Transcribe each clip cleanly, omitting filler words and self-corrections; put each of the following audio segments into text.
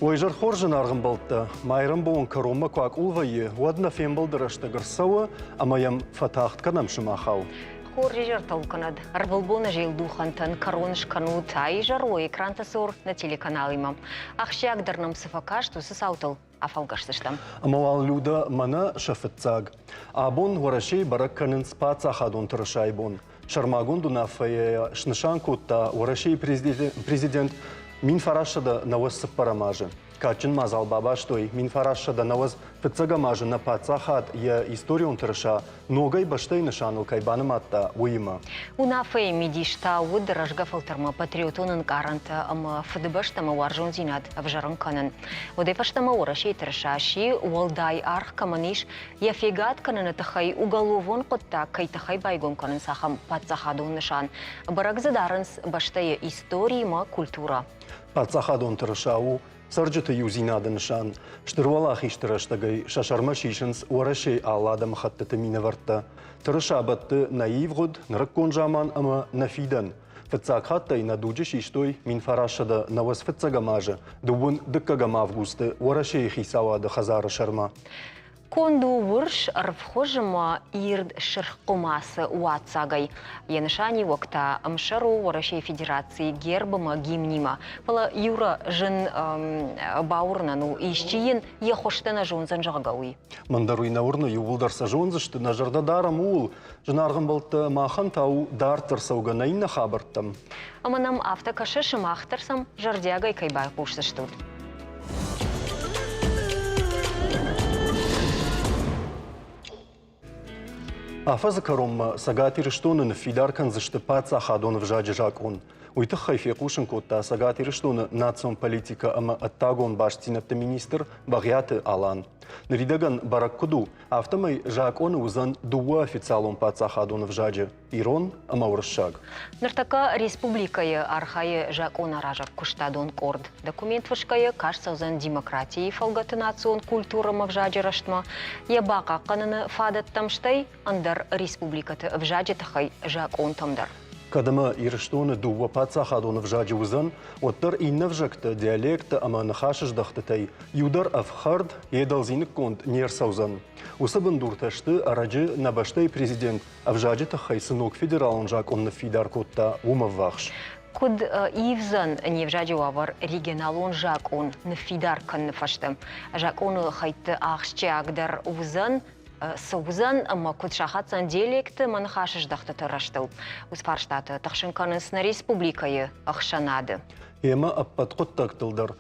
Уӕ изӕр хорз, зынаргъ ӕмбӕлттӕ! Майрӕмбон кӕронмӕ куы акъул вӕййы, уӕд нӕ фембӕлды рӕстӕг ӕрцӕуы ӕмӕ йӕм фӕтагъд кӕнӕм сымахау. Хорз изӕртыл кӕнӕд. Ӕрвылбоны зилдухӕнтӕн кӕрон скӕнут а изӕр уӕ экранты цур нӕ телеканалимӕ. Ахсджиагдӕр нӕм цы фӕкаст, уыцы цаутыл афӕлгӕсдзыстӕм. Ӕмӕ уал Людӕ мӕнӕ сӕ фыццаг. Абон Уӕрӕсейы бӕрӕг кӕнынц паддзахадон тырысайы бон. Сӕрмагонд уынаффӕйӕ снысан кодта Уӕрӕсейы президент 1994 азы. Кадджын мадзал бабастой 1995 азы нӕ паддзахад йӕ историон тырыса ногӕй бӕстӕйы нысаныл кӕй банымадта, уыимӕ. Уынаффӕйы мидис та уыд рӕзгӕ фӕлтӕрмӕ патриотон ӕнкъарӕнтӕ ӕмӕ Фыдыбӕстӕмӕ уарзондзинад ӕвзӕрын кӕнын. Уӕдӕй фӕстӕмӕ Уӕрӕсейы тырыса сси, уӕлдай аргъ кӕмӕн ис, йӕ фегад кӕныны тыххӕй уголовон хъуыддаг кӕй тыххӕй байгом кӕнынц, ахӕм паддзахадон нысан. Бӕрӕг дзы дарынц бӕстӕйы истори ӕмӕ культурӕ. Паддзахадон тырыса у цӕрджыты иудзинады нысан. Стыр уӕлахизты рӕстӕгӕй сӕ сӕрмӕ сисынц Уӕрӕсейы алы адӕмыхӕттыты минӕвӕрттӕ. Тырыса бӕтты нӕ ивгъуыд, нырыккон заман ӕмӕ нӕ фидӕн. Фыццаг хатт ӕй нӕ дуджы систой 1995 азы дыууын дыккӕгӕм августы Уӕрӕсейы хицауады хӕдзары сӕрмӕ. Конд у урс, ӕрвхуыз ӕмӕ ирд сырх хъуымацы уадздзагӕй. Йӕ нысаниуӕг та ӕмсӕр у Уӕрӕсейы Федерацийы герб ӕмӕ гимнимӕ. Фӕлӕ Юра зын бауырнӕн у, исчи йын йӕ хуызтӕ нӕ зондзӕн, зӕгъгӕ, уый. Мӕн дӕр уый нӕ уырны, иууылдӕр сӕ зондзысты, нӕ зӕрдӕ дарӕм ууыл. Зынаргъ ӕмбӕлттӕ, махӕн та у дарддӕр цӕугӕ нӕ иннӕ хабӕрттӕм. Ӕмӕ нӕм афтӕ кӕсы, сымах дӕр сӕм зӕрдиагӕй кӕй байхъусдзыстут. Афӕдзы кӕронмӕ Цӕгат Ирыстоны ныффидар кӕндзысты паддзахадон ӕвзаджы закъон. Уый тыххӕй фехъусын кодта Цӕгат Ирыстоны национ политикӕ ӕмӕ ӕддагон бастдзинӕдты министр Бӕгъиаты Алан. Ныридӕгӕн бӕрӕг куыд у, афтӕмӕй закъоны уыдзӕн дыууӕ официалон паддзахадон ӕвзаджы ирон ӕмӕ уырыссаг. Ныртӕккӕ республикӕйы архайы закъонаразӕг куыстадон къорд. Документ фысгӕйӕ каст цӕудзӕн демократийы фӕлгӕты национ культурӕ ӕмӕ ӕвзаджы рӕзтмӕ, йӕ бахъахъхъӕныны фадӕттӕм, стӕй ӕндӕр республикӕты ӕвзаджы тыххӕй закъонтӕм дӕр. Кӕд ӕмӕ Ирыстоны дыууӕ паддзахадон ӕвзаджы уыдзӕн, уӕддӕр иннӕ ӕвзӕгтӕ, диалекттӕ ӕмӕ ныхасыздӕхтытӕй иу дӕр ӕфхӕрд, йе дӕлдзиныггонд не рцӕудзӕн. Уыцы бындуртӕ сты, ӕрӕджы нӕ бӕстӕйы президент ӕвзаджы тыххӕй цы ног федералон закъон ныффидар кодта, уымӕ ввахс. Куыд ивдзӕн не взаджы уавӕр регионалон закъон ныффидар кӕныны фӕстӕ? Закъоны хӕйтты ахсджиагдӕр уыдзӕн, цы уыдзӕн ӕмӕ куыд сахаддзӕн диалекты ӕмӕ ныхасыздӕхтыты рӕзтыл? Уыцы фарстатӕ тыхсын кӕнынц нӕ республикӕйы ӕхсӕнады. Йемӕ ӕппӕт хъуыддӕгтыл дӕр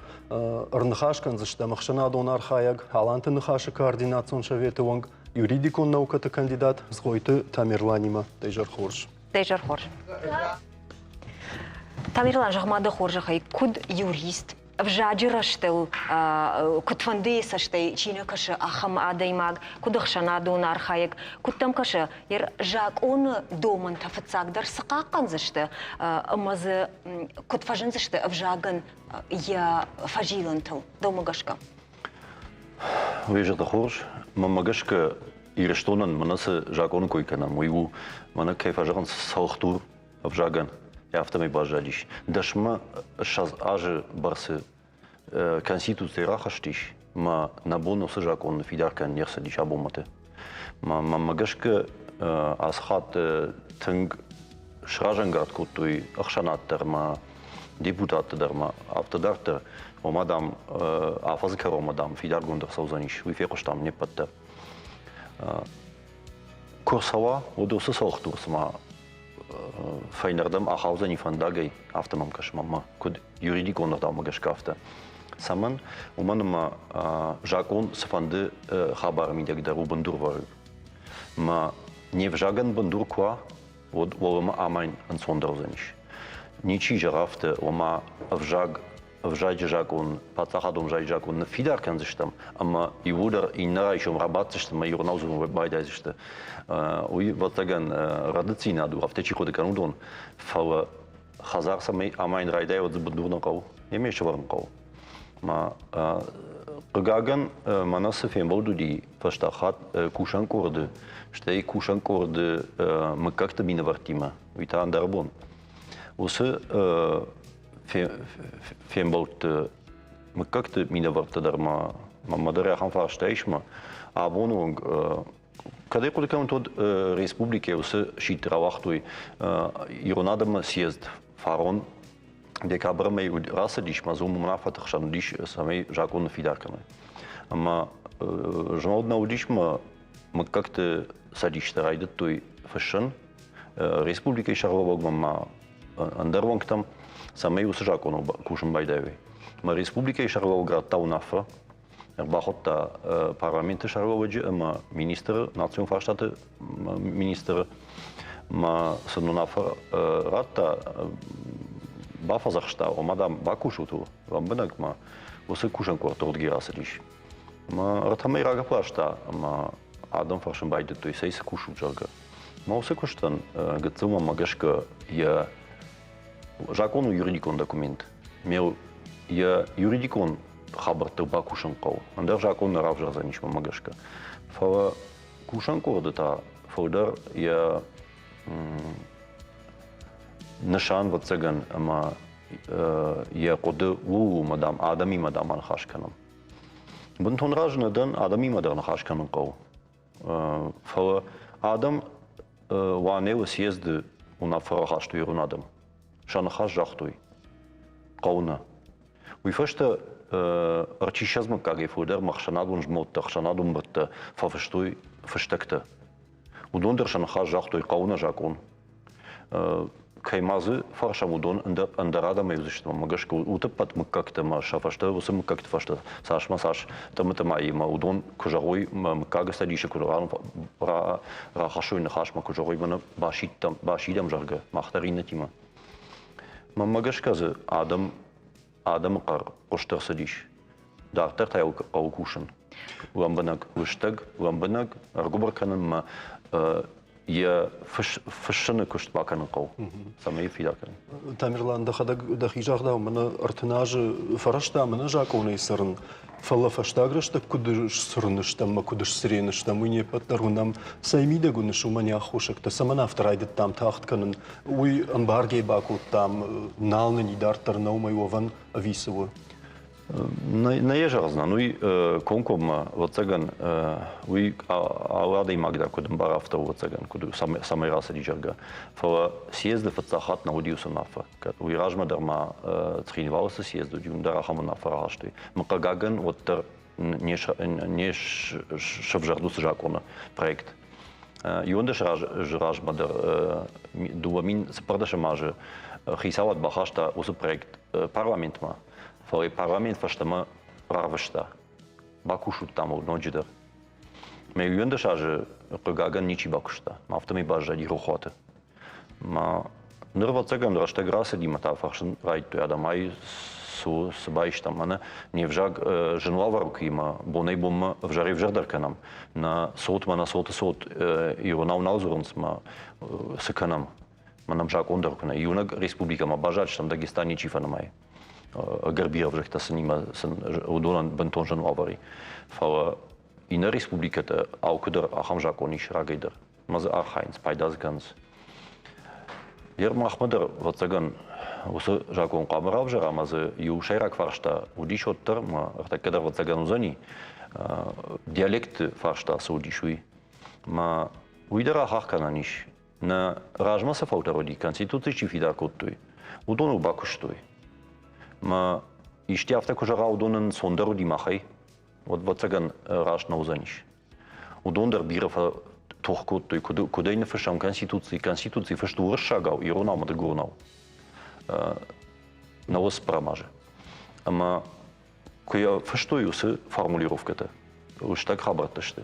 ӕрныхас кӕндзыстӕм ӕхсӕнадон архайӕг, Аланты Ныхасы координацион советы уӕнг юридикон наукӕты кандидат Цгъойты Тамерланимӕ. Дӕ изӕр хорз. Дӕ изӕр хорз. Тамерлан, зӕгъ-ма дӕ хорзӕхӕй, куыд юрист, ӕвзаджы рӕзтыл куыдфӕндыйы цӕстӕй чи нӕ кӕсы, ахӕм адӕймаг, куыд ӕхсӕнадон архайӕг, куыд дӕм кӕсы, закъоны домӕнтӕ фыццагдӕр цы хъахъхъӕндзысты ӕмӕ дзы куыд фӕзындзысты ӕвзагӕн йӕ фӕзилӕнтыл, дӕумӕ гӕсгӕ? Уый зӕгъы хорз. Мӕнмӕ гӕсгӕ, Ирыстонӕн мӕнӕ цы закъоны кой кӕнӕм, уый у, мӕнӕ кӕй фӕзӕгъынц, цӕлхдур ӕвзагӕн. Афтӕмӕй баззадис. Дӕсмӕ 20 азы бӕрцы Конституцийы рахызтис, мӕ нӕ бон уыцы закъон ныффидар кӕнын не рцыдис абонмӕты. Мӕнмӕ гӕсгӕ, ацы хатт тынг сразӕнгард кодтой ӕхсӕнад дӕр ӕмӕ депутатты дӕр ӕмӕ афтӕ дарддӕр, ома, дам, афӕдзы кӕронмӕ, дам, фидаргонд ӕрцӕудзӕнис, уый фехъуыстам не ппӕт дӕр. Куы рцӕуа, уӕд уыцы цӕлхдур цыма фӕйнӕрдӕм ахаудзӕни фӕндагӕй, афтӕ мӕм кӕсы мӕнмӕ, куыд юридикон ӕгъдаумӕ гӕсгӕ, афтӕ. Цӕмӕн? Уымӕн ӕмӕ закъон цыфӕнды хабары мидӕг дӕр у бындурвӕрӕг. Мӕ не взагӕн бындур куы уа, уӕд уӕлӕмӕ амайын ӕнцондӕр уыдзӕнис. Ничи зӕгъы афтӕ, ома ӕвзаг ӕвзаджы закъон, паддзахадон ӕвзаджы закъон ныффидар кӕндзыстӕм ӕмӕ иууылдӕр иннӕ райсом рабаддзысты ӕмӕ иронау дзурын байдайдзысты. Уый, ӕвӕццӕгӕн, рӕдыддзинад у, афтӕ чи хъуыды кӕны, уыдон. Фӕлӕ хӕдзар цӕмӕй амайын райдайа, уӕд дзы бындур нӕ хъӕуы, йемӕ сӕвӕрын хъӕуы. Ма хъыгагӕн, мӕнӕ цы фембӕлд уыди фӕстаг хатт кусӕн къорды, стӕй кусӕн къорды мыггӕгты минӕвӕрттимӕ, уый та ӕндӕр бон. Уыцы фембӕлдты мыггӕгты минӕвӕрттӕ дӕр ма мӕнмӕ дӕр ахӕм фарста ис ма абоны онг кӕд ӕй хъуыды кӕнут, уӕд республикӕйы уыцы сидт рауагътой ирон адӕмы съезд фарон декабры мӕй рацыдис, ма дзы уым уынаффӕты хсӕн уыдис, цӕмӕй закъон ныффидар кӕной. Ӕмӕ змӕлд нӕ уыдис, мӕ мыггӕгты цӕдистӕ райдыдтой фыссын республикӕйы сӕргълӕууӕгмӕ ма ӕндӕр уӕнгтӕм, цӕмӕй уыцы закъоныл кусын байдайой. Мӕ республикӕйы сӕргълӕууӕг радта уынаффӕ, ӕрбахуыдта парламенты сӕргълӕууӕджы ӕмӕ министры, национ фарстаты министры ма сын уынаффӕ радта, бафӕдзӕхста, ома, дам, бакусут лӕмбынӕг ма уыцы кусӕн къордты уырдыгӕй рацыдис. Ӕмӕ ӕртӕмӕй рагӕпп ласта ӕмӕ адӕм фӕрсын байдыдтой, цӕй цы кусут, зӕгъгӕ. Мӕ уыцы куыстӕн гыццыл мӕмӕ гӕсгӕ йӕ закъон у юридикон документ. Ме йӕ юридикон хабӕрттыл бакусын хъӕуы. Ӕндӕр закъон нӕ равзардзӕнис мӕмӕ гӕсгӕ. Фӕлӕ кусӕн къорды та фылдӕр йӕ нысан, ӕвӕццӕгӕн, ӕмӕ йӕ хъуыды ууыл у, ӕмӕ, дам, адӕмимӕ, дам, аныхас кӕнӕм. Бынтон разы нӕ дӕн, адӕмимӕ дӕр ныхас кӕнын хъӕуы. Фӕлӕ адӕм Уанелы съезды уынаффӕ рахастой ирон адӕм. Сӕ ныхас загътой. Хъӕуы нӕ. Уый фӕстӕ ӕрчиссӕдз мыггагӕй фылдӕр ӕхсӕнадон змӕлдтӕ, ӕхсӕнадон бырдтӕ фӕфыстой фыстӕгтӕ. Уыдон дӕр сӕ ныхас загътой, хъӕуы нӕ закъон. Кӕй ма дзы фӕрсӕм, уыдон ӕндӕр адӕмӕй уыдзысты, мӕ гӕсгӕ утӕппӕт мыггӕгтӕ ӕмӕ сӕ фӕстӕ уыцы мыггӕгты фӕстӕ цас ма цас тъымы-тъымаимӕ уыдон куы зӕгъой, мыггагы цӕдисы куы рахӕссой ныхасмӕ, куы зӕгъой, мӕнӕ басидӕм, зӕгъгӕ, мах дӕр иннӕтимӕ. Мӕнмӕ гӕсгӕ дзы адӕм адӕмы хъӕр хъуыст ӕрцыдис. Дарддӕр та йыл хъӕуы кусын. Лӕмбынӕг, лыстӕг, лӕмбынӕг ӕргуыбыр кӕнынмӕ йӕ фыссыны куыст бакӕнын хъӕуы, цӕмӕй фидар кӕнын. Тамерлан, дӕхӕдӕг дӕхи загъдау, мӕнӕ 30 азы фӕрӕзта мӕнӕ закъонӕй цӕрын, фӕлӕ фӕстаг рӕстӕг куыд сцырын стӕм ӕмӕ куыд сцырен стӕм, уый не ппӕт дӕр уынӕм. Цӕй мидӕг уыныс уымӕн йӕ аххосӕгтӕ, цӕмӕн афтӕ райдыдтам тагъд кӕнын, уый ӕмбаргӕ бакодтам, нал нын и дарддӕр нӕ уымӕй уӕвӕн ӕви цы у? Нӕ йӕ зӕгъдзынӕн, уый комкоммӕ, ӕвӕццӕгӕн, уый алы адӕймаг дӕр куыд ӕмбары, афтӕ ӕвӕццӕгӕн, куыд цӕмӕй рацыди, зӕгъгӕ. Фӕлӕ съезды фыццаг хатт нӕ уыди уыцы уынаффӕ. Уый размӕ дӕр ма Цхинвалы цы съезд уыди, уым дӕр ахӕм уынаффӕ рахастой. Хъыгагӕн, уӕддӕр не сӕвзӕрд уыцы закъоны проект. 11 азы размӕ дӕр 2014 азы хицауад бахаста уыцы проект парламентмӕ, фӕлӕ парламент фӕстӕмӕ рарвыста. Бакусут там ноджыдӕр. Мӕ 11 азы, хъыгагӕн, ничи бакуыста. Афтӕмӕй баззади рохуаты. Ма ныр, ӕвӕццӕгӕн, рӕстӕг рацыди мӕ та фӕрсын райдыдтой адӕм, ай цы, цы байстам, мӕнӕ не взаг зын уавӕры куы и мӕ бонӕй-бонмӕ ӕвзӕрӕй-ӕвзӕрдӕр кӕнӕм. Нӕ цот мӕ нӕ цоты цот иронау нал дзурынц мӕ цы кӕнӕм? Мӕнӕм закъон дӕр куы нӕ. Иунӕг республикӕмӕ баззадыстӕм, Дагестан ничи фӕнымайы. Ӕгӕр бирӕ ӕвзӕгтӕ сынимӕ сын уыдонӕн бынтон зын уавӕр и. Фӕлӕ иннӕ республикӕтӕ алкуыдӕр ахӕм закъон ис рагӕй дӕр. Ӕмӕ дзы архайынц, пайда дзы кӕнынц. Йер махмӕ дӕр, ӕвӕццӕгӕн, уыцы закъон хъуамӕ равзара ӕмӕ дзы иу сӕйраг фарста уыдис уӕддӕр, ӕмӕ ӕртӕккӕ дӕр ӕвӕццӕгӕн уыдзӕни, диалектты фарста цы уыдис, уый. Ӕмӕ уый дӕр ахахх кӕнӕн ис. Нӕ размӕ цы фӕлтӕр уыди, Конституци чи фидар кодтой, уыдоныл бакуыстой. Мӕ исти афтӕ куы зӕгъа, уыдонӕн цондӕр уыди махӕй, уӕд, ӕвӕццӕгӕн, раст нӕ уыдзӕнис. Уыдон дӕр бирӕ тох кодтой, куыд ӕй ныффыссӕм Конституци. Конституци фыст у уырыссагау, иронау ӕмӕ дыгуронау. Науӕдз промазы. Ӕмӕ куы йӕ фыстой уыцы формулировкӕтӕ, лыстӕг хабӕрттӕ сты,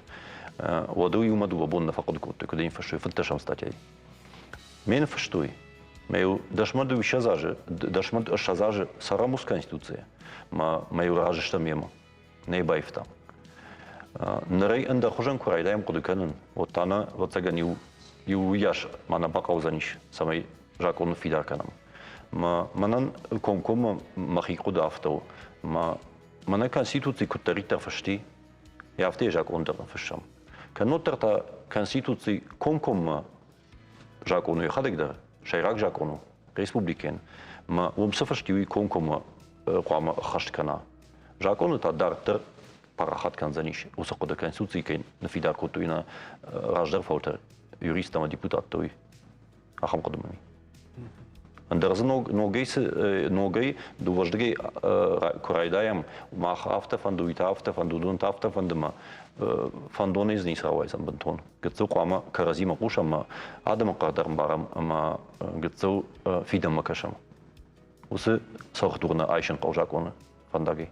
уӕд ыл иумӕ дыууӕ бон нӕ фӕхъуыды кодтой, куыд ӕй ныффыстой фынддӕсӕм статьяйы. Ме ныффыстой. Мӕ иу дӕсмӕ дыууиссӕдз азы, дӕсмӕ ссӕдз азы цӕрӕм уыцы Конституцийӕ. Мӕ мӕ иу разы стӕм йемӕ. Нӕ баивтам. Нырӕй ӕндӕрхуызӕн куы райдайӕм хъуыды кӕнын, уӕд та нӕ, ӕвӕццӕгӕн, иу иу уыйас ма нӕ бахъӕудзӕнис, цӕмӕй закъон ныффидар кӕнӕм. Мӕ мӕнӕн комкоммӕ мӕхи хъуыды афтӕ у, мӕ мӕнӕ Конституци куыддӕриддӕр фысти, афтӕ йӕ закъон дӕр ныффыссӕм. Кӕннод дӕр та Конституци комкоммӕ закъон у йӕхӕдӕг дӕр, сӕйраг закъон у республикӕйӕн. Мӕ уым цы фыст и, уый комкоммӕ хъуамӕ ӕххӕст кӕна. Закъоны та дарддӕр парахат кӕндзӕнис уыцы хъуыды Конституцийы кӕй ныффидар кодтой нӕ раздӕр фӕлтӕр юристтӕ ӕмӕ депутаттӕ, уый. Ахӕм хъуыды мӕм и. Ӕндӕр дзы ног, ногӕй, цы, ногӕй дыууӕрдыгӕй куы райдайӕм, мах афтӕ фӕнды, уый та афтӕ фӕнды, уыдон та афтӕ фӕнды мӕ фӕндонӕй дзы ницы рауайдзӕн бынтон. Гыццыл хъуамӕ кӕрӕдзимӕ хъусӕм ӕмӕ адӕмы хъӕр дӕр ӕмбарӕм ӕмӕ гыццыл фидӕнмӕ кӕсӕм. Уыцы цӕлхдур нӕ айсын хъӕуы закъоны фӕндагӕй.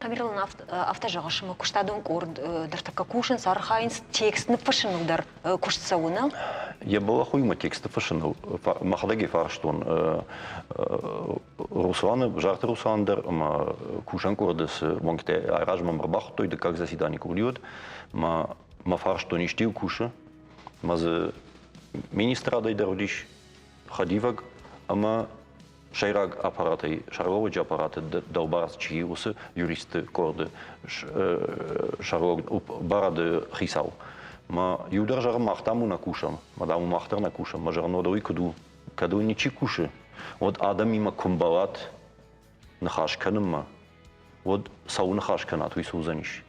Тамерлан, афтӕ зӕгъыс, ӕмӕ куыстадон къорд ныртӕккӕ кусынц, архайынц текст ныффыссыныл дӕр куыст цӕуы, нӕ? Йӕ бӕллӕх тексты фыссыныл мӕхӕдӕг ӕй фарстон Русланы, Бзарты Руслан дӕр ӕмӕ кусӕн къорды цы уӕнгтӕ айразмӕ ӕрбахуыдтой, дыккаг заседани куы уыд, мӕ мӕ фарстон исты-иу кусы, мӕ дзы министрадӕй дӕр уыдис хӕдивӕг ӕмӕ сӕйраг аппаратӕй, сӕргълӕууӕджы аппараты дӕлбар чи уыцы юристты къорды сӕргълӕуӕг барады хицау. Мӕ иу дӕр зӕгъын, мах дам нӕ кусӕм, мӕ дам мах дӕр нӕ кусӕм, мӕ зӕгъын, уӕдӕ уый куыд у? Кӕд уый ничи кусы, уӕд адӕмимӕ куы мбӕлат ныхас кӕнынмӕ, уӕд цӕуыл ныхас кӕнат, уый цы уыдзӕнис?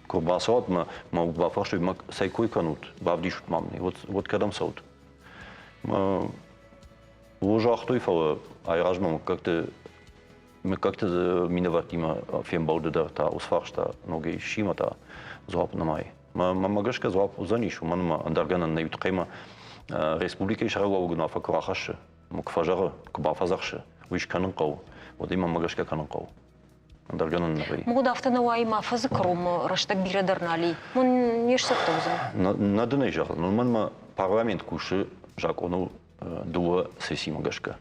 Куы рбацӕуат мӕ, мӕ бафарстой, мӕ цӕй кой кӕнут, бавдисут ма мын, уӕд кӕдӕм цӕут? Мӕ О, загътой, фӕлӕ айразмӕ мыггӕгты мыггӕгты минӕвӕрттимӕ фембӕлды дӕр та уыцы фарста ногӕй ссимӕ та дзуапп нымайы. Мӕнмӕ гӕсгӕ дзуапп уыдзӕнис, уымӕн ӕмӕ ӕндӕр гӕнӕн нӕй тыххӕй республикӕйы сӕргълӕууӕг уынаффӕ куы рахӕссы, куы фӕзӕгъы, куы бафӕдзӕхсы, уый скӕнын хъӕуы, уӕд ӕй мӕнмӕ гӕсгӕ кӕнын хъӕуы. Ӕндӕр гӕнӕн нӕ вӕййы. Мод афтӕ нӕ уайы, ма фӕзы кромы рӕстӕг бирӕ дӕр нал и. Мон не сцӕттӕ уыдзӕн. Нӕ дын ӕй зӕгъын, уымӕн мӕ парламент кусы закъоныл дыууӕ сессимӕ гӕсгӕ.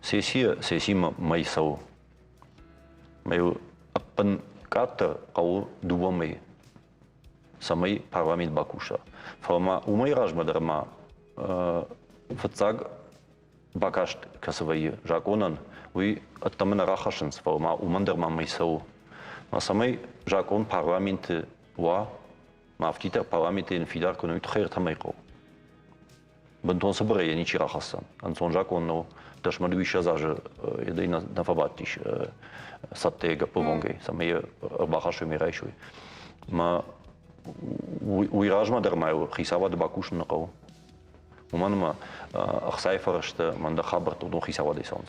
Сессийӕ сессимӕ мӕй цӕуы. Мӕй ӕппын къаддӕр хъӕуы дыууӕ мӕйы, цӕмӕй парламент бакуса. Фӕлӕ ма уымӕй размӕ дӕр ма фыццаг бакаст кӕцы вӕййы закъонӕн, уый ӕддӕмӕ нӕ рахӕссынц, фӕлӕ ма уымӕн дӕр ма мӕй цӕуы. Ма цӕмӕй закъон парламенты уа, ма афтиддӕр парламенты йын фидар кӕной, уый тыххӕй ӕртӕ мӕй хъӕуы. Бынтон цыбырӕй йӕ ничи рахӕсдзӕн. Ӕнцон закъон нӕу. Дӕсмӕ дыууиссӕдз азы йедӕй нӕ фӕбадтис цӕттӕйӕ гӕппӕввонгӕй, цӕмӕй йӕ ӕрбахӕссой ме райсой. Мӕ уый размӕ дӕр ма хицауады бакусын нӕ хъӕуы. Уымӕн ӕмӕ ӕхцайы фӕрӕзтӕ мӕн дӕр хабӕрттӕ уыдон хицауадӕй цӕуынц.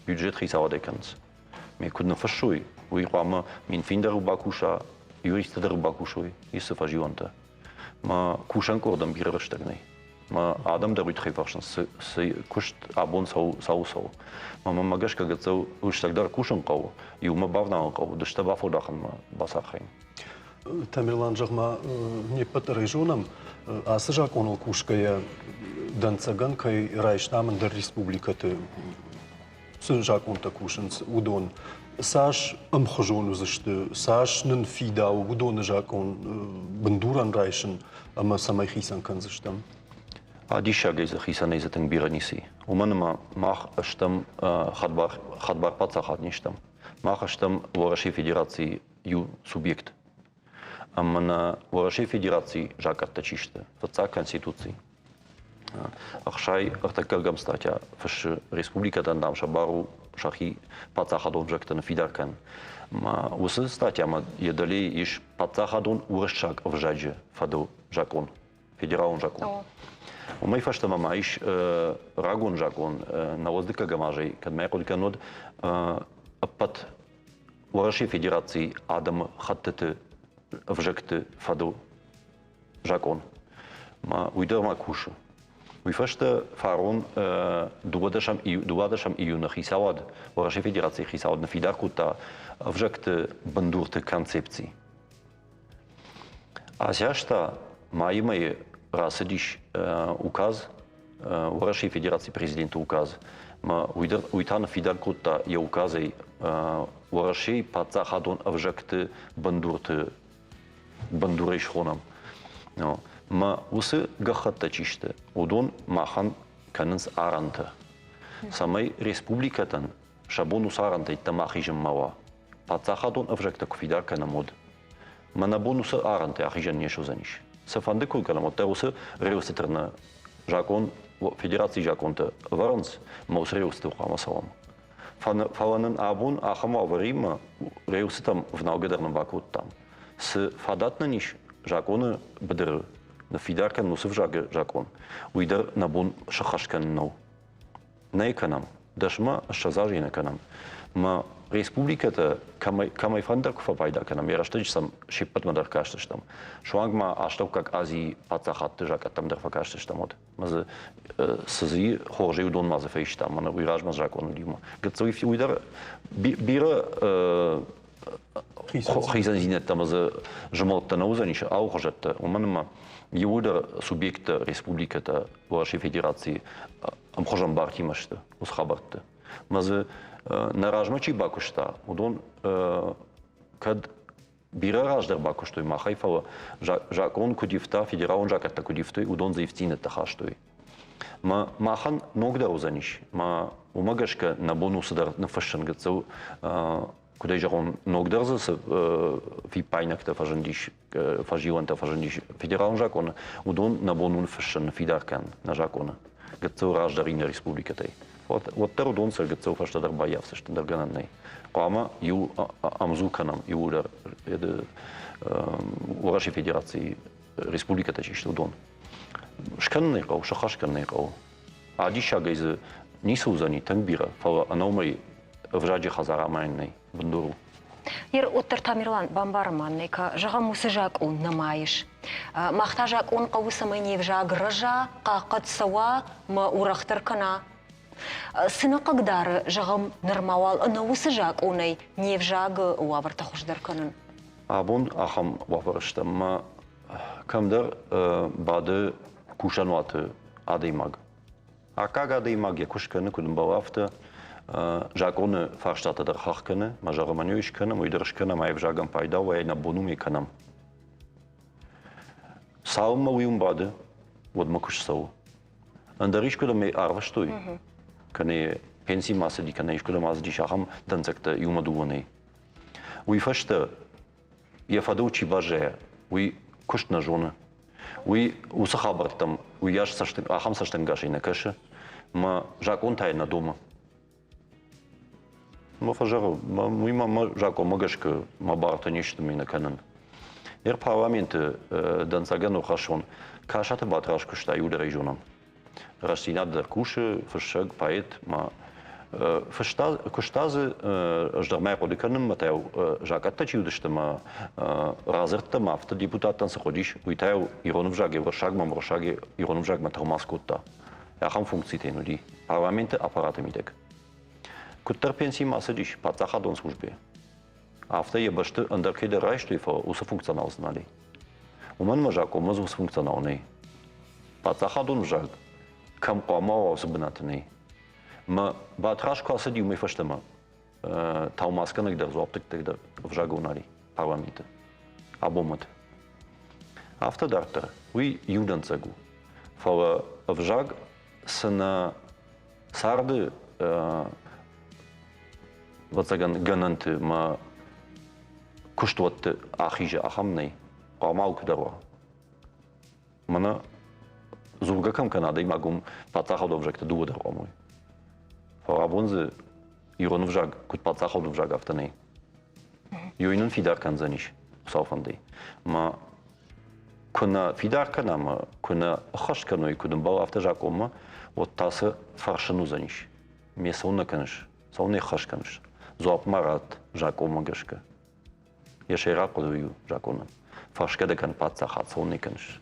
Бюджет хицауадӕй кӕнынц. Ме куыд ныффыссой, уый хъуамӕ Минфин дӕр бакуса, юристтӕ дӕр бакусой, исы фӕзилӕнтӕ. Мӕ кусӕн къордӕн бирӕ рӕстӕг нӕй. Мӕ адӕм дӕр уый тыххӕй фӕрсынц, цы куыст абон цӕуы, цӕуы цӕуы. Мӕ мӕнмӕ гӕсгӕ гыццыл лыстӕгдӕр кусын хъӕуы, иумӕ бавналын хъӕуы, дыстӕ бафӕлдахынмӕ бацархайын. Тамерлан, зӕгъ-ма, не ппӕт дӕр ӕй зонӕм, ацы закъоныл кусгӕйӕ дӕнцӕгӕн кӕй райстам ӕндӕр республикӕты цы закъонтӕ кусынц, уыдон цас ӕмхуызон уыдзысты, цас нын фидауы уыдоны закъон бындурӕн райсын ӕмӕ цӕмӕй хицӕн кӕндзыстӕм? Диссагӕй дзы хицӕнӕй дзы тынг бирӕ ницы и. Уымӕн ӕмӕ мах стӕм хӕдбар, хӕдбар паддзахад не стӕм. Мах стӕм Уӕрӕсейы Федерацийы иу субъект. Ӕмӕ нӕ Уӕрӕсейы Федерацийы закъӕттӕ чи сты? Фыццаг Конституци. Ӕхсай ӕртӕккӕгӕм статья фыссы республикӕтӕн, дам, сӕ бар у сӕхи паддзахадон ӕвзӕгтӕ ныффидар кӕнын. Уыцы статьямӕ йӕ дӕле ис паддзахадон уырыссаг ӕвзаджы фӕдыл закъон, федералон закъон. Уымӕй фӕстӕмӕ ма ис рагон закъон, науӕдз азӕй, кӕд мӕ хъуыды кӕнын, уӕд ӕппӕт Уӕрӕсейы Федерацийы адӕмы хӕттыты ӕвзӕгты фӕдыл закъон. Уый дӕр ма кусы. Уый фӕстӕ фарон 22 июны хицауад, Уӕрӕсейы Федерацийы хицауад ныффидар кодта ӕвзӕгты бындурты концепци. Ацы аз та майы мӕйы рацыдис указ, Уӕрӕсейы Федерацийы президенты указ. Уый, дӕр, уый та ныффидар кодта йӕ указӕй Уӕрӕсейы паддзахадон ӕвзӕгты бындурты бындурӕй схонӕм. Мӕ уыцы гӕххӕттӕ чи сты, уыдон махӕн кӕнынц арӕнтӕ, цӕмӕй республикӕтӕн сӕ бон уыцы арӕнтӕ йеддӕмӕ ахизын ма уа. Паддзахадон ӕвзӕгтӕ куы фидар кӕнӕм, уӕд. Мӕ нӕ бон уыцы арӕнтӕ ахизӕн не суыдзӕнис. Цыфӕнды куы кӕнӕм, уӕддӕр уыцы релсыты нӕ закъон, федерацийы закъонтӕ ӕвӕрынц, ӕмӕ уыцы релсытыл хъуамӕ цӕуӕм. Фӕлӕ нын абон ахӕм уавӕримӕ рӕуцытӕм вналгӕ дӕр нӕ бакодтам. Цы фадат нын ис закъоны быдыры ныффидар кӕнын уыцы взагы закъон, уый дӕр нӕ бон сӕххӕст кӕнын нӕу. Нӕ кӕнӕм, дӕсмӕ 20 азы нӕ кӕнӕм. Мӕ республикӕтӕ кӕмӕй, кӕмӕй фӕндӕр куы фӕпайда кӕнӕм, йӕ рӕстӕджы сӕм се ппӕтмӕ дӕр кастыстӕм. Суанг ма астӕуккаг Азийы паддзахадты закъӕттӕм дӕр фӕкастыстӕм уӕд. Мӕ дзы цы дзы хорзӕй уыдон ма дзы фӕистам, мӕнӕ уый размӕ закъон уыди. Гыццыл уый дӕр бирӕ хицӕндзинӕдтӕ ӕмӕ дзы змӕлдтӕ нӕ уыдзӕнис алыхуызӕттӕ, уымӕн ӕмӕ иууылдӕр субъекттӕ, республикӕтӕ Уӕрӕсейы Федерацийы ӕмхуызон бартимӕ сты уыцы хабӕртты. Мӕ дзы нӕ размӕ чи бакуыста, уыдон кӕд бирӕ раздӕр бакуыстой махӕй, фӕлӕ закъон куыд ивта, федералон закъӕттӕ куыд ивтой, уыдон дзы ивддзинӕдтӕ хастой. Мӕ махӕн ногдӕр уыдзӕнис, мӕ уымӕ гӕсгӕ нӕ бон у цыдӕр ныффыссын гыццыл, куыд ӕй зӕгъон, ногдӕр дзы цы фиппаинӕгтӕ фӕзындис, фӕзилӕнтӕ фӕзындис федералон закъоны, уыдон нӕ бон у ныффыссын, ныффидар кӕнын нӕ закъоны гыццыл раздӕр иннӕ республикӕтӕй. Уӕддӕр уыдон сӕ гыццыл фӕстӕдӕр баййафдзысты, ӕндӕр гӕнӕн нӕй. Хъуамӕ иу ӕмдзу кӕнӕм иууылдӕр Уӕрӕсейы Федерацийы республикӕтӕ чи сты, уыдон. Скӕнын ӕй хъӕуы, сӕххӕст кӕнын ӕй хъӕуы. Адиссагӕй дзы ницы уыдзӕни тынг бирӕ, фӕлӕ ӕнӕуымӕй ӕвзаджы хӕдзар амайын нӕй, бындур у. Ер уӕддӕр Тамерлан, бамбары ма нӕ, зӕгъӕм, уыцы закъон нӕма ис. Мах та закъон хъӕуы, цӕмӕй не взаг рӕза, хъахъхъӕд цӕуа мӕ уӕрӕхдӕр кӕна. Цы нӕ хъыгдары, зӕгъӕм, нырма уал ӕнӕ уыцы закъонӕй не взагы уавӕртӕ хуыздӕр кӕнын? Абон ахӕм уавӕры стӕм, мӕ кӕмдӕр бады кусӕнуаты адӕймаг. Аккаг адӕймаг йӕ куыст кӕны, куыд ӕмбӕлы, афтӕ. Закъоны фарстатӕ дӕр хахх кӕны, мӕ зӕгъы, мӕн уый скӕнӕм, уый дӕр скӕнӕм, ай ӕвзагӕн пайда у, ай нӕ бон у, кӕнӕм. Цалынмӕ уый уым бады, уӕдмӕ куыст цӕуы. Ӕндӕр искуыдӕм ӕй арвыстой, кӕнӕ пенсимӕ ацыди, кӕнӕ искуыдӕм ацыдис, ахӕм дӕнцӕгтӕ иумӕ дыууӕ нӕй. Уый фӕстӕ йӕ фӕдыл чи баззайа, уый куыст нӕ зоны. Уый уыцы хабӕрттӕм уыйас цӕст, ахӕм цӕстӕнгасӕй нӕ кӕсы, мӕ закъон та йӕ нӕ домы. Мӕ фӕзӕгъы, уый ма мӕ закъонмӕ гӕсгӕ мӕ бартӕ не сты, нӕ кӕнын. Ныр парламенты дӕнцӕгӕн ӕрхӕссон, Касаты Батраз куыста, иу дӕр ӕй зонӕм. Рӕстдзинад дӕр кусы, фыссӕг, поэт ма фыста, куыста дзы, ӕз дӕр ма хъуыды кӕнын, мӕ та закъӕттӕ чи уыдысты мӕ радзырдтӕ ма афтӕ депутаттӕн цы хъуыдис, уый та ирон ӕвзагӕй уырыссагмӕ, уырыссагӕй ирон ӕвзагмӕ тӕлмац кодта. Ахӕм функцитӕ йын уыди парламенты аппараты мидӕг. Куыддӕр пенсимӕ ацыдис паддзахадон службӕйы, афтӕ йӕ бӕсты ӕндӕр кӕйдӕр райстой, фӕлӕ уыцы функционал дзы нал и. Уымӕн ӕмӕ закъонмӕ дзы уыцы функционал нӕй. Паддзахадон взаг кӕм хъуамӕ уа, уыцы бынаты нӕй. Мӕ Батраз куы ацыди, уымӕй фӕстӕмӕ тӕлмацгӕнӕг дӕр, дзуапдӕттӕг дӕр ӕвзагыл нал и парламенты. Абонмӕты. Афтӕ дарддӕр. Уый иу дӕнцӕг у. Фӕлӕ ӕвзаг цы нӕ царды ӕвӕццӕгӕн гӕнӕнты мӕ куыстуӕтты ахизы, ахӕм нӕй. Хъуамӕ алкуыдӕр уа. Мӕнӕ дзургӕ кӕм кӕна адӕймаг, уым паддзахадон ӕвзӕгтӕ дыууӕ дӕр хъуамӕ уой. Фӕлӕ абон дзы ирон ӕвзаг куыд паддзахадон ӕвзаг, афтӕ нӕй. Ёй нын фидар кӕндзӕнис, Хуыцау фӕндӕй. Мӕ куы нӕ фидар кӕна ӕмӕ куы нӕ ӕххӕст кӕной, куыд ӕмбӕлы, афтӕ закъонмӕ, уӕд та цы фӕрсын уыдзӕнис? Ме цӕуылнӕ кӕныс? Цӕуылнӕ ӕххӕст кӕныс? Дзуапп ма ратт закъонмӕ гӕсгӕ. Йӕ сӕйраг хъуыды уый у закъонӕн. Фӕрсгӕ дӕ кӕн паддзахад, цӕуылнӕ кӕныс?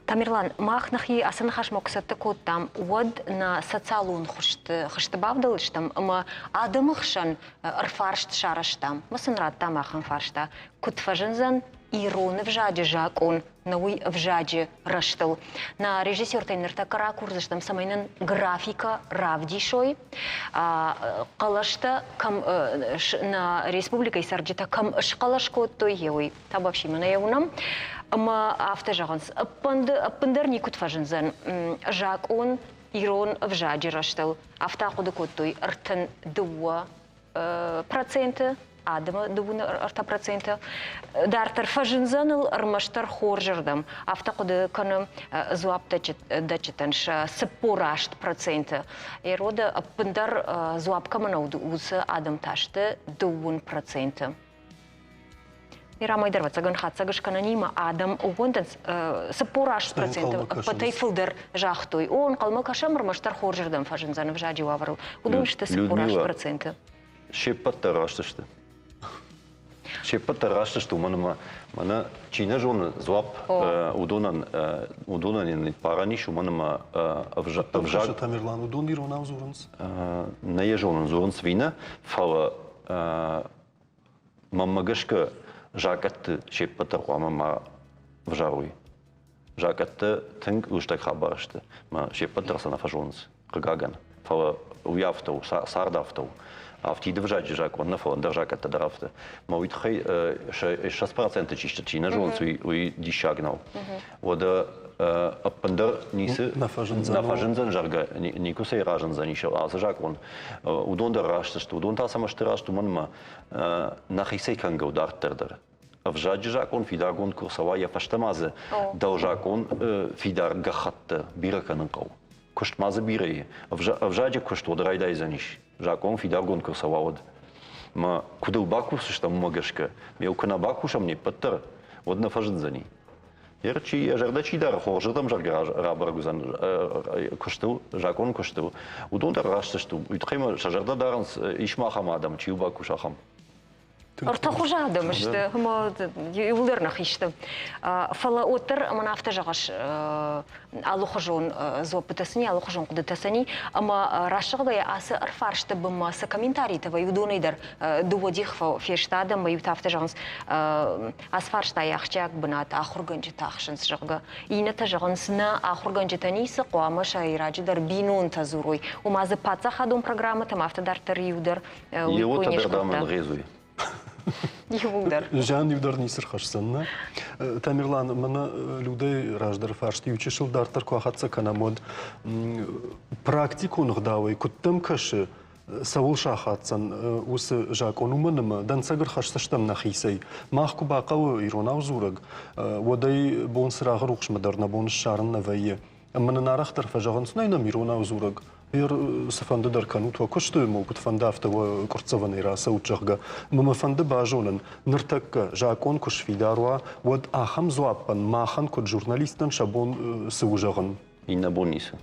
Тамерлан, мах нӕхи ацы ныхасмӕ куы цӕттӕ кодтам, уӕд нӕ социалон хуызты бавдӕлдыстӕм ӕмӕ адӕмы хсӕн ӕрфарст сарӕзтам. Мӕ сын радтам ахӕм фарста: куыд фӕзындзӕн ирон ӕвзаджы закъон нӕ уый ӕвзаджы рӕзтыл? Нӕ режиссертӕй ныртӕккӕ ракурдзыстӕм, цӕмӕй нын графикӕ равдисой, хъӕлӕстӕ кӕм нӕ республикӕйы цӕрджытӕ кӕм схъӕлӕс кодтой, уый. Табуафсимӕ нӕ йӕ уынӕм. Ӕмӕ афтӕ зӕгъынц, ӕппындӕр никуыд фӕзындзӕн закъон ирон ӕвзаджы рӕзтыл. Афтӕ ахъуыды кодтой 32%. адӕмы 33%. Дарддӕр фӕзындзӕн ыл ӕрмӕстдӕр хорзӕрдӕм. Афтӕ хъуыды кӕны дзуапдӕтджытӕн сӕ 48%. Эроды ӕппындӕр дзуапп кӕмӕн уыд, уыцы адӕм та сты 2%. Ирамӕй дӕр ӕвӕццӕгӕн хатдзӕг скӕнӕнимӕ адӕм ӕууӕндынц 48% ӕппӕтӕй фылдӕр загътой, о, ӕнхъӕлмӕ кӕсӕм, ӕрмӕстдӕр хорзырдӕм фӕзындзӕн ӕвзаджы уавӕрыл. Уыдон сты 48%. Се ппӕт дӕр раст сты. Се ппӕт дӕр раст сты, уымӕн ӕмӕ мӕнӕ чи нӕ зоны дзуапп, уыдонӕн уыдонӕн йын барӕн ис, уымӕн ӕмӕ ӕвзаг... Тамерлан, уыдон иронау дзурынц? Нӕ йӕ зонын, дзурынц ӕви нӕ, фӕлӕ Мӕнмӕ гӕсгӕ, закъӕтты се ппӕт дӕр хъуамӕ ма взарой. Закъӕттӕ тынг лыстӕг хабар сты, мӕ се ппӕт дӕр сӕ нӕ фӕзонынц, хъыгагӕн. Фӕлӕ уый афтӕ у, цард афтӕ у. Афтид ӕвзаджы закъон нӕ, фӕлӕ ӕндӕр закъӕттӕ дӕр афтӕ. Мӕ уый тыххӕй 20% чи сты, чи нӕ зонынц, уый диссаг нӕу. Уӕдӕ ӕппындӕр ницы нӕ фӕзындзӕн, зӕгъгӕ, никуыцӕй разындзӕнис ацы закъон. Уыдон дӕр раст сты. Уыдон та цӕмӕ сты раст, уымӕн ӕмӕ нӕхицӕй кӕнгӕ у дарддӕр дӕр. Ӕвзаджы закъон фидаргонд куы рцӕуа, йӕ фӕстӕ ма дзы дӕлзакъон фидар гӕххӕттӕ бирӕ кӕнын хъӕуы. Куыст ма дзы бирӕ и. Ӕвзаджы куыст уӕд райдайдзӕнис. Закъон фидаргонд куы рцӕуа, уӕд. Мӕ куыд ыл бакусдзыстӕм, уымӕ гӕсгӕ. Ме куы нӕ бакусӕм не ппӕт дӕр, уӕд нӕ фӕзындзӕни. Йе чи йӕ зӕрдӕ чи дары, хорзырдӕм зӕгъгӕ рабӕрӕг уыдзӕн куыстыл, закъоны куыстыл, уыдон дӕр раст сты. Уый тыххӕй ма сӕ зӕрдӕ дарынц, ис ма ахӕм адӕм, чи у бакус ахӕм. Ӕртӕхуыз адӕм сты, ӕмӕ иууылдӕр нӕхи сты. Фӕлӕ уӕддӕр мӕн афтӕ зӕгъыс, алыхуызон дзуаппытӕ сын и, алыхуызон хъуыдытӕ сын и, ӕмӕ раст зӕгъгӕйӕ, ацы ӕрфарсты бынмӕ цы комментаритӕ вӕййы, уыдонӕй дӕр дыууӕ дих фесты адӕм, ӕмӕ иутӕ афтӕ зӕгъынц, ацы фарстайы ахсджиаг бынат ахуыргӕнджытӕ ахсынц, зӕгъгӕ. Иннӕтӕ зӕгъынц, нӕ ахуыргӕнджытӕ ницы, хъуамӕ сӕйраджыдӕр бинонтӕ дзурой. Ома дзы паддзахадон программӕтӕм афтӕ дарддӕр иу дӕр уый кой не скодта. Иууылдӕр. Зиан иу дӕр ницы рхӕсдзӕн, нӕ? Тамерлан, мӕнӕ Людӕйы раздӕры фарст иу чысыл дарддӕр куы ахӕццӕ кӕнӕм, уӕд практикон ӕгъдауӕй куыд дӕм кӕсы, цӕуыл сахаддзӕн уыцы закъон, уымӕн ӕмӕ дӕнцӕг ӕрхӕсдзыстӕм нӕхицӕй. Мах куы бахъӕуы иронау дзурӕг, уӕд ӕй бон цырагъы рухсмӕ дӕр нӕ бон ссарын нӕ вӕййы. Ӕмӕ нын арӕхдӕр фӕзӕгъынц, нӕй нӕм иронау дзурӕг. Ер цыфӕнды дӕр кӕнут уӕ куысты, ӕмӕ куыдфӕнды, афтӕ уӕ къуырццӕвӕнӕй рацӕут, зӕгъгӕ. Ӕмӕ мӕ фӕнды базонын, ныртӕккӕ закъон куы сфидар уа, уӕд ахӕм дзуаппӕн махӕн, куыд журналисттӕн, сӕ бон цы у зӕгъын? Иннӕ бон ницы.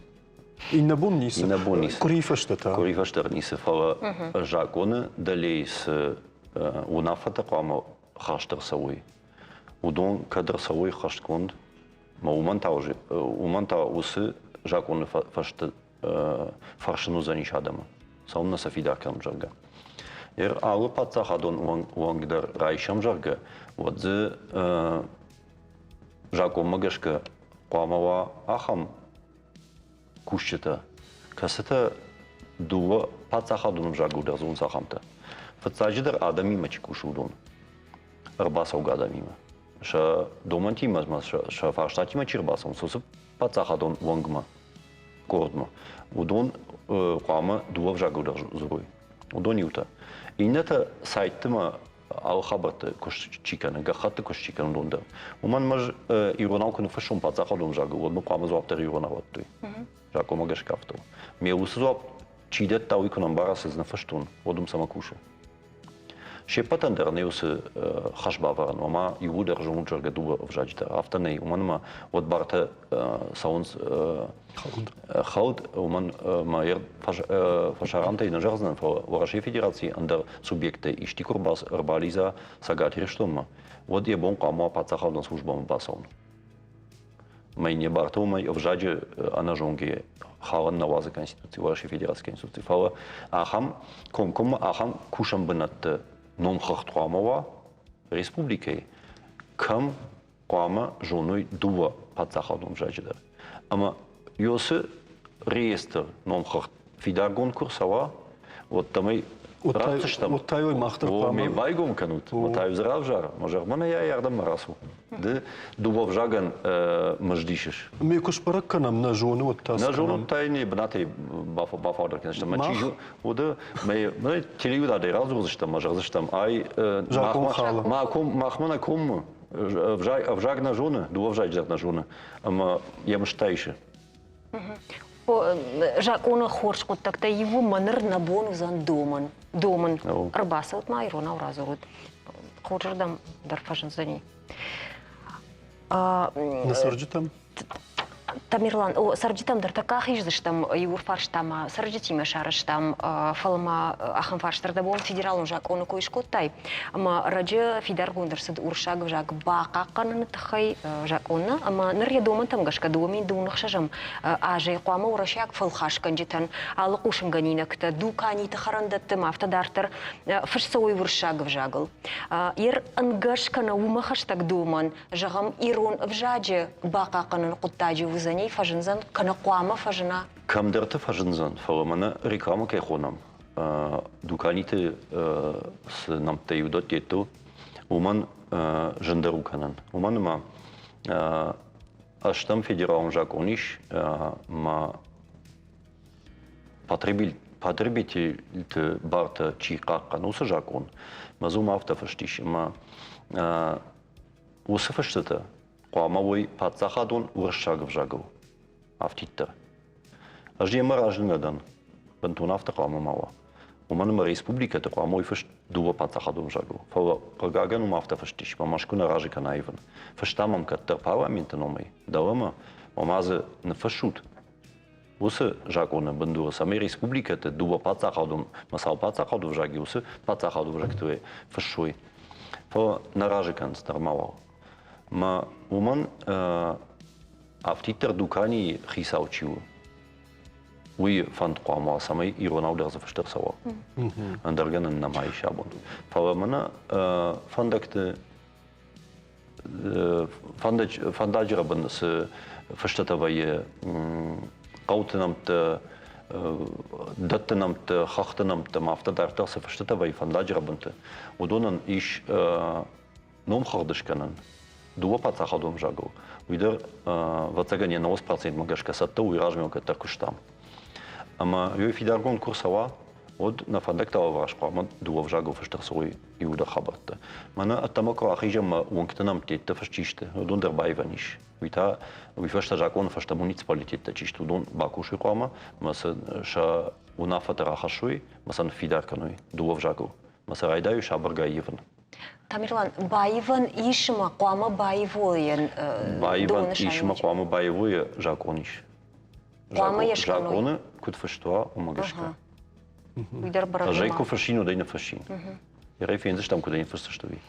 Иннӕ бон ницы. Иннӕ бон ницы. Къуырийы фӕстӕ та? Къуырийы фӕстӕ дӕр ницы, фӕлӕ закъоны дӕлейы цы уынаффӕтӕ хъуамӕ хаст ӕрцӕуой, уыдон кӕд ӕрцӕуой хӕстгонд, ӕмӕ уымӕн та уыцы закъоны фӕстӕ фӕрсын уыдзӕнис адӕмы, цӕуылнӕ сӕ фидар кӕнӕм, зӕгъгӕ. Ер алы паддзахадон уӕнг дӕр райсӕм, зӕгъгӕ, уӕд дзы закъонмӕ гӕсгӕ хъуамӕ уа ахӕм кусджытӕ, кӕцытӕ дыууӕ паддзахадон ӕвзагыл дӕр дзурынц ахӕмтӕ. Фыццаджыдӕр адӕмимӕ чи кусы, уыдон, ӕрбацӕугӕ адӕмимӕ. Сӕ домӕнтимӕ ӕмӕ сӕ фарстатимӕ чи ӕрбацӕуынц, уыцы паддзахадон уӕнгмӕ, къордмӕ, уыдон хъуамӕ дыууӕ ӕвзагыл дӕр дзурой. Уыдон иутӕ. Иннӕтӕ сайтты ма алы хабӕртты куыст чи кӕны, гӕххӕтты куыст чи кӕны, уыдон дӕр. Уымӕн ӕмӕ ӕз иронау куы ныффыссон паддзахадон ӕвзагыл, уӕд мын хъуамӕ дзуапп дӕр иронау радтой. Закъонмӕ гӕсгӕ афтӕ у. Ме уыцы дзуапп чи дӕтта, уый куы нӕ ӕмбара, цы дзы ныффыстон, уӕд уым цӕмӕ кусы? Се ппӕтӕн дӕр нӕ уыцы хӕс бавӕрын, ома иууылдӕр зонут, зӕгъгӕ, дыууӕ ӕвзаджы дӕр. Афтӕ нӕй, уымӕн ӕмӕ уӕд бартӕ цӕуынц хӕлд, уымӕн ӕмӕ фӕсарӕнтӕй нӕ зӕгъдзынӕн, фӕлӕ Уӕрӕсейы Федерацийы ӕндӕр субъекттӕй исти куы ӕрбалидза Цӕгат Ирыстонмӕ, уӕд йӕ бон хъуамӕ уа паддзахадон службӕмӕ бацӕуын. Мӕ йын йӕ бартӕ уымӕй ӕвзаджы ӕнӕзонгӕ халын нӕ уадзы Конституци, Уӕрӕсейы Федерацийы Конституци, фӕлӕ ахӕм комкоммӕ ахӕм кусӕн бынӕтты номхыгъд хъуамӕ уа республикӕйы, кӕм хъуамӕ зоной дыууӕ паддзахадон ӕвзаджы дӕр. Ӕмӕ уыцы реестр номхыгъд фидаргонд куы рцӕуа, уӕд дӕм ӕй Ратдзыстӕм. Уыдтай мах дӕр хъуамӕ. Ме байгом кӕнут, та дзы равзар, мӕ зӕгъ, мӕнӕ йӕ ардӕм ма рацу. Ды дыууӕ взагӕн мызд исыс. Ме куы сбӕрӕг кӕнӕм, нӕ зоны, уӕд та Нӕ зоны, та йын бынатӕй бафаудӕр кӕндзыстӕм. Мӕ чи уыды, мӕ телеуынадӕй радзурдзыстӕм, мӕ зӕгъдзыстӕм, ай Закъон халы. Махмӕ нӕ коммы ӕвзаг нӕ зоны, дыууӕ ӕвзаджы дӕр нӕ зоны, ӕмӕ йӕ мызд исы. Закъоны хорз хъуыддӕгтӕ иуы мӕ ныр нӕ бон уыдзӕн домын. Домын. Ӕрбацӕут ма иронау радзурут. Хорзырдӕм дӕр фӕзындзӕни. Нӕ цӕрджытӕм? Тамерлан, о, цӕрджытӕм дӕр тӕккӕ ахиздзыстӕм иу фарста ма цӕрджытимӕ сарӕзтам, фӕлӕ ма ахӕм фарст дӕр дӕ бон федералон закъоны кой скодтай, ӕмӕ раджы фидаргонд ӕрцыд уырыссаг ӕвзаг бахъахъхъӕныны тыххӕй закъонны, ӕмӕ ныр йӕ домӕнтӕм гӕсгӕ 2026 азӕй хъуамӕ уӕрӕсейаг фӕлхасгӕнджытӕн алы хъусынгӕнинӕгтӕ, дуканиты, хӕрӕндӕтты ӕмӕ афтӕ дарддӕр фыст цӕуой уырыссаг ӕвзагыл. Йе нгӕс кӕнӕ уымӕ хӕстӕг домӕн, зӕгъӕм, ирон ӕвзаджы бахъахъхъӕныны хъуыддаджы уыдзӕни, фӕзындзӕн кӕнӕ хъуамӕ фӕзына? Кӕмдӕрты фӕзындзӕн, фӕлӕ мӕнӕ рекламӕ кӕй хонӕм, дуканиты цы нӕмттӕ иу дӕттеттыл, уымӕн зындӕр у кӕнӕн. Уымӕн ӕмӕ ӕстӕм федералон закъон ис, ӕмӕ потребительты бартӕ чи хъахъхъӕны, уыцы закъон. Мӕ дзы уым афтӕ фыст ис, ӕмӕ уыцы фыстытӕ хъуамӕ уой паддзахадон уырыссаг ӕвзагыл афтиддӕр. Ӕз йемӕ разы нӕ дӕн. Бынтон афтӕ хъуамӕ ма уа. Уымӕн ӕмӕ республикӕты хъуамӕ уой фыст дыууӕ паддзахадон ӕвзагыл. Фӕлӕ, хъыгагӕн, уым афтӕ фыст ис, ӕмӕ Мӕскуы нӕ разы кӕна ивын. Фыста мӕм кӕддӕр парламенты номӕй, дӕлӕмӕ, ома дзы ныффыссут уыцы закъоны бындуры, цӕмӕй республикӕты дыууӕ паддзахадон, цал паддзахадон ӕвзаги уыцы паддзахадон ӕвзӕгты фыссой. Фӕлӕ нӕ разы кӕнынц нырма уал. Мӕ уымӕн афтиддӕр дуканийы хицау чи у, уый фӕнд хъуамӕ уа, цӕмӕй иронау дӕр дзы фыст ӕрцӕуа. Ӕндӕр гӕнӕн нӕма ис абон. Фӕлӕ мӕнӕ фӕндӕгты фӕндаджы рӕбын цы фыстытӕ вӕййы, хъӕуты нӕмттӕ, дӕтты нӕмттӕ, хӕхты нӕмттӕ ӕмӕ афтӕ дарддӕр цы фыстытӕ вӕййы фӕндаджы рӕбынты, уыдонӕн ис номхыгъд скӕнӕн дыууӕ паддзахадон ӕвзагыл. Уый дӕр, ӕвӕццӕгӕн, йӕ 90 процентмӕ гӕсгӕ цӕттӕ у, уый размӕ кӕддӕр куыстам. Ӕмӕ уый фидаргонд куы рцӕуа, уӕд нӕ фӕндӕгтӕ алыварс хъуамӕ дыууӕ ӕвзагыл фыст ӕрцӕуой иуылдӕр хабӕрттӕ. Мӕнӕ ӕддӕмӕ куы рахизӕм ӕмӕ уынгты нӕмттӕ фыст чи сты, уыдон дӕр баивӕн ис. Уый та уый фӕстӕ закъоны фӕстӕ муниципалитеттӕ чи сты, уыдон бакусой хъуамӕ ӕмӕ сӕ уынаффӕтӕ рахӕссой ӕмӕ сӕ ныффидар кӕной дыууӕ ӕвзагыл. Ӕмӕ сӕ райдайой сабыргай ивын. Тамерлан, баивӕн ис ӕмӕ хъуамӕ баивойӕн Баивӕн ис ӕмӕ хъуамӕ баивойы закъон ис. Хъуамӕ йӕ скӕной. Закъоны куыд фыст уа, уымӕ гӕсгӕ. Уый дӕр бӕрӕг Ӕз ӕй куы фыссин, уӕд ӕй ныффыссин. Ерӕй фендзыстӕм, куыд ӕй ныффысдзысты, уый.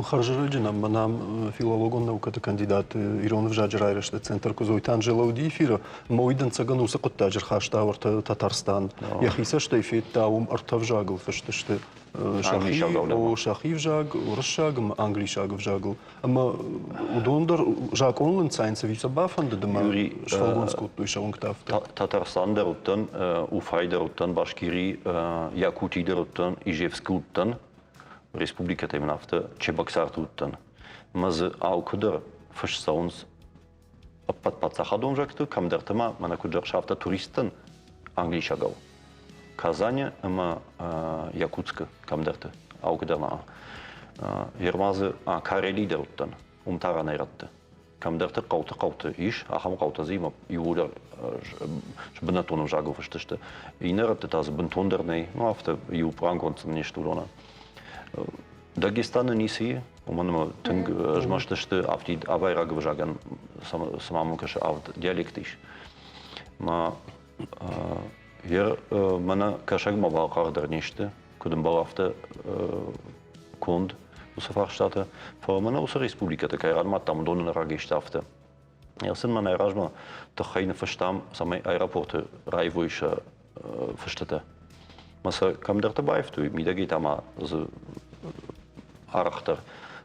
Хӕрзӕрӕджы нӕм мӕнӕ филологон наукӕты кандидат ирон ӕвзаджы райрӕзты центр Куыдзойты Анжелӕ уыди эфиры, ӕмӕ уый дӕнцӕгӕн уыцы хъуыддаджы рхаста уӕртӕ Татарстан. Йӕхи цӕстӕй федта, уым ӕртӕ взагыл фыст сты сӕхи взаг, уырыссаг ӕмӕ англисаг ӕвзагыл. Ӕмӕ уыдон дӕр закъоныл ӕнцайынц ӕви сӕ бафӕндыд ӕмӕ сфӕлгонц кодтой сӕ уынгтӕ афтӕ? Татарстан дӕр уыдтӕн, Уфайы дӕр уыдтӕн, Башкири, Якутийы дӕр уыдтӕн, Ижевскы уыдтӕн, республикӕтӕй мын афтӕ Чебоксарты уыдтӕн. Ӕмӕ дзы алкуы дӕр фыст цӕуынц ӕппӕт паддзахадон ӕвзӕгты, кӕмдӕрты ма, мӕнӕ куыд зӕгъыс, афтӕ туристтӕн англисагау. Казани ӕмӕ Якутскы кӕмдӕрты, алкуыдӕр ма. Ермазы Карелийы дӕр уыдтӕн, уым та ранӕй-рӕтты. Кӕмдӕрты хъӕуты-хъӕуты ис, ахӕм хъӕутӕ дзы иууылдӕр бынӕттон ӕвзагыл фыст сты. Иннӕ рӕтты та дзы бынтондӕр нӕй, ну афтӕ иу пълангонд сын не сты уыдонӕн. Дагестаны ницы и, уымӕн ӕмӕ тынг змӕст сты афтид авайраг ӕвзагӕн, цыма мӕм кӕсы, авд диалект ис. Ма мӕнӕ кӕсӕгмӕ балхъар дӕр не сты, куыд ӕмбал, афтӕ конд уыцы фарстатӕ. Фӕлӕ мӕнӕ уыцы республикӕтӕ кӕй ранымадтам, уыдоны рагӕй сты афтӕ. Сын мӕнӕ размӕ тыххӕй ныффыстам, цӕмӕй аэропорты раивой сӕ фыстытӕ. Мӕ сӕ кӕмдӕрты баивтой, мидӕгӕй та ма дзы арӕхдӕр.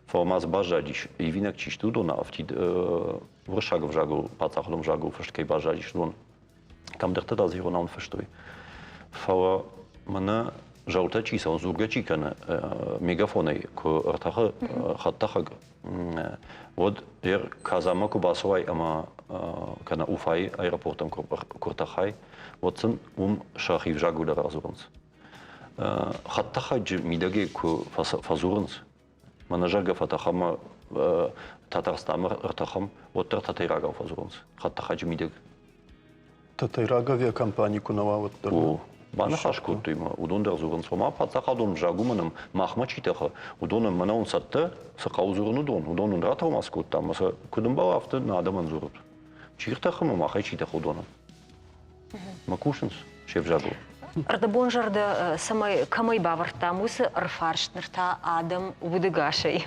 Фӕлӕ ма дзы баззадис, ивинаг чи сты, уыдон афтид уырыссаг ӕвзагыл, паддзахадон ӕвзагыл фыст кӕй баззадис, уыдон. Кӕмдӕрты та дзы иронау ныффыстой. Фӕлӕ мӕнӕ зӕлтӕ чи цӕуынц, дзургӕ чи кӕны, мегафонӕй куы ӕртӕхы хӕдтӕхӕг, уӕд дӕр Казанмӕ куы бацӕуай ӕмӕ кӕнӕ Уфайы аэропорттӕм куы ртӕхай, уӕд сын уым сӕхи взагыл дӕр радзурынц. Хӕдтӕхӕджы мидӕгӕй куы фӕдзурынц, мӕнӕ зӕгъгӕ фӕтӕхӕм Татарстанмӕ ӕртӕхӕм, уӕддӕр тӕтӕйрагау фӕдзурынц хӕдтӕхӕджы мидӕг. Тӕтӕйраг авиакомпани куы нӕ уа, уӕддӕр. О, баныхас кодтой ма, уыдон дӕр дзурынц, ома паддзахадон взаг уымӕн ӕм махмӕ чи тӕхы, уыдонӕн мӕнӕ уын цӕттӕ, цы хъӕуы дзурын уыдон, уыдон уын ратӕлмац кодтам, ӕмӕ сӕ куыд ӕмбӕлы, афтӕ нӕ адӕмӕн дзурут. Чи ртӕхы ӕмӕ махӕй чи тӕхы, уыдонӕн. Мӕ кусынц се взагыл. Ӕрдӕбон зӕрдӕ цӕмӕй кӕмӕй бавӕрдтам, уыцы ӕрфарст ныр та адӕм удыгасӕй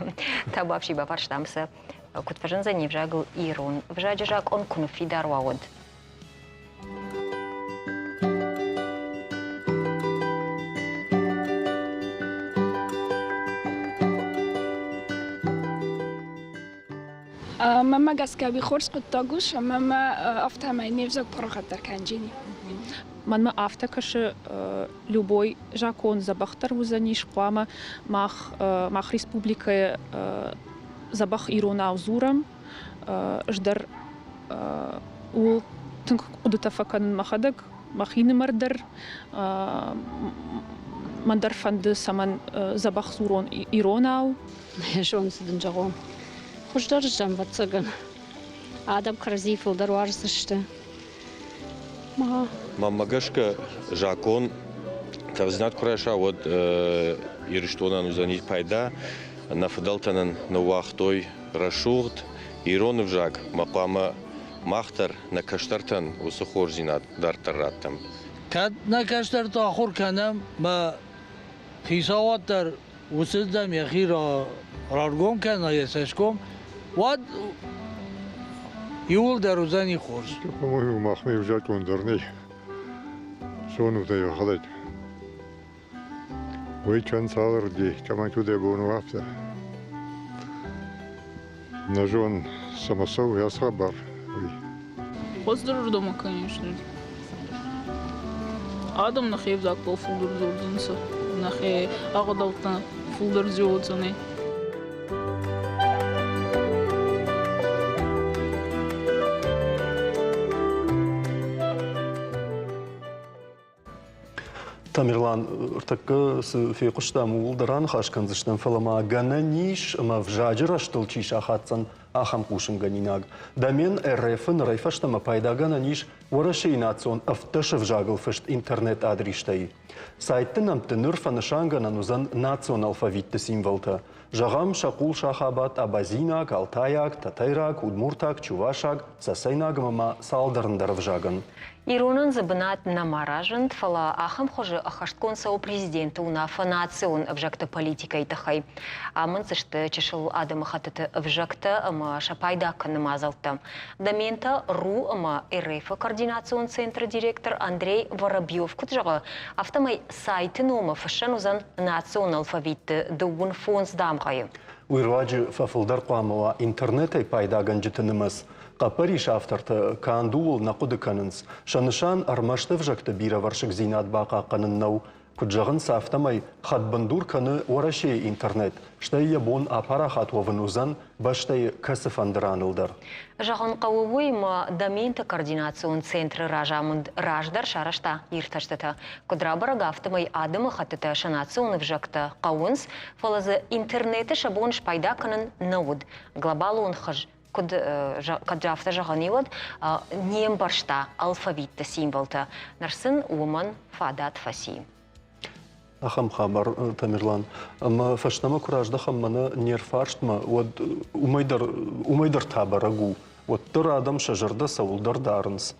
табуафси бафарстам сӕ куыд фӕзындзӕн не взагыл ирон ӕвзаджы закъон куы ныффидар уа, уӕд. Мӕнмӕ гӕсгӕ уый хорз хъуыддаг у, ӕмӕ мӕ афтӕмӕй не взаг парахатдӕр кӕнджини. Мӕнмӕ афтӕ кӕсы, любой закон дзӕбӕхдӕр уыдзӕнис, хъуамӕ мах, мах республикӕйы дзӕбӕх иронау дзурӕм. Ӕз дӕр ууыл тынг хъуыдытӕ фӕкӕнын мӕхӕдӕг, мӕхинымӕр дӕр. Мӕн дӕр фӕнды, цӕмӕн дзӕбӕх дзурон иронау. Зон, цы дын зӕгъон. Хуыздӕр стӕм, ӕвӕццӕгӕн. Адӕм кӕрӕдзийы фылдӕр уарздзысты. Мӕнмӕ гӕсгӕ, закъон тӕрдзинад куы райса, уӕд Ирыстонӕн уыдзӕни пайда. Нӕ фыдӕлтӕ нын ныууагътой рӕсугъд ирон ӕвзаг, мӕ хъуамӕ мах дӕр нӕ кӕстӕртӕн уыцы хорздзинад дарддӕр раттӕм. Кӕд нӕ кӕстӕрты ахуыр кӕнӕм, мӕ хицауад дӕр уыцырдӕм йӕхи раргом кӕна йӕ цӕсгом, уӕд иууылдӕр уыдзӕни хорз. По-моему, махмӕ иу закъон дӕр нӕй. Зонут ӕй уӕхӕдӕг. Уый кӕн цалырди, кӕмӕн куыд йӕ бон у, афтӕ. Нӕ зон, цӕмӕ цӕуы ацы хабар, уый. Хуыздӕрырдӕм, конечно. Адӕм нӕхе ӕвзагбӕл фулдӕр дзордзӕнцӕ, нӕхе ӕгъдӕуттӕ фулдӕр зиуодзӕнӕй. Тамерлан, ӕртӕккӕ цы фехъуыстам, ууыл дӕр аныхас кӕндзыстӕм, фӕлӕ ма гӕнӕн ис ӕмӕ ӕвзаджы рӕзтыл чи сахаддзӕн, ахӕм хъусынгӕнинаг. Домен РФ-ы нырӕй фӕстӕмӕ пайдагӕнӕн ис Уӕрӕсейы национ 17 ӕвзагыл фыст интернет-адристӕй. Сайтты нӕмтты ныр фӕнысангӕнӕн уыдзӕн национ алфавитты символтӕ. Зӕгъӕм, сӕ хъул сахабат абазинаг, алтайаг, тӕтӕйраг, удмуртаг, чувашаг, цӕцӕйнаг ӕмӕ ма цалдӕр ӕндӕр ӕвзагӕн. Иронӕн дзы бынат нӕма разынд, фӕлӕ ахӕм хуызы ӕххӕстгонд цӕуы президенты уынаффӕ национ ӕвзӕгты политикӕйы тыххӕй. Амынд сты чысыл адӕмыхӕттыты ӕвзӕгтӕ ӕмӕ сӕ пайда кӕныны мадзӕлттӕ. Домӕнтӕ РУ ӕмӕ РФ-ы координацион центры директор Андрей Воробьев куыд зӕгъы, афтӕмӕй сайты номы фыссӕн уыдзӕн национ алфавитты 35 дамгъӕйы. Уый руаджы фӕфылдӕр хъуамӕ уа интернетӕй пайдагӕнджыты нымӕц. Хъӕппӕрисы автортӕ канд ууыл нӕ хъуыды кӕнынц. Сӕ нысан ӕрмӕст ӕвзӕгты бирӕвӕрсыгдзинад бахъахъхъӕнын нӕу. Куыд зӕгъынц, афтӕмӕй хӕдбындур кӕны Уӕрӕсейы интернет, стӕй йӕ бон апарахат уӕвын уыдзӕн бӕстӕйы кӕцыфӕнды раныл дӕр. Зӕгъын хъӕуы уый, ӕмӕ доменты координацион центры разамынд раздӕр сарӕзта иртӕстытӕ. Куыд рабӕрӕг, афтӕмӕй адӕмыхӕттытӕ сӕ национ ӕвзӕгтӕ хъӕуынц, фӕлӕ дзы интернеты сӕ бон спайда кӕнын нӕ уыд. Глобалон хыз куыд кӕд афтӕ зӕгъӕн и, уӕд не мбӕрста алфавитты символтӕ. Ныр сын уымӕн фадат фӕци. Ахӕм хабар, Тамерлан. Ӕмӕ фӕстӕмӕ куы раздӕхӕм мӕнӕ не рфарстмӕ, уӕд уымӕй дӕр, уымӕй дӕр та бӕрӕг у, уӕддӕр адӕм сӕ зӕрдӕ цӕуылдӕр дарынц.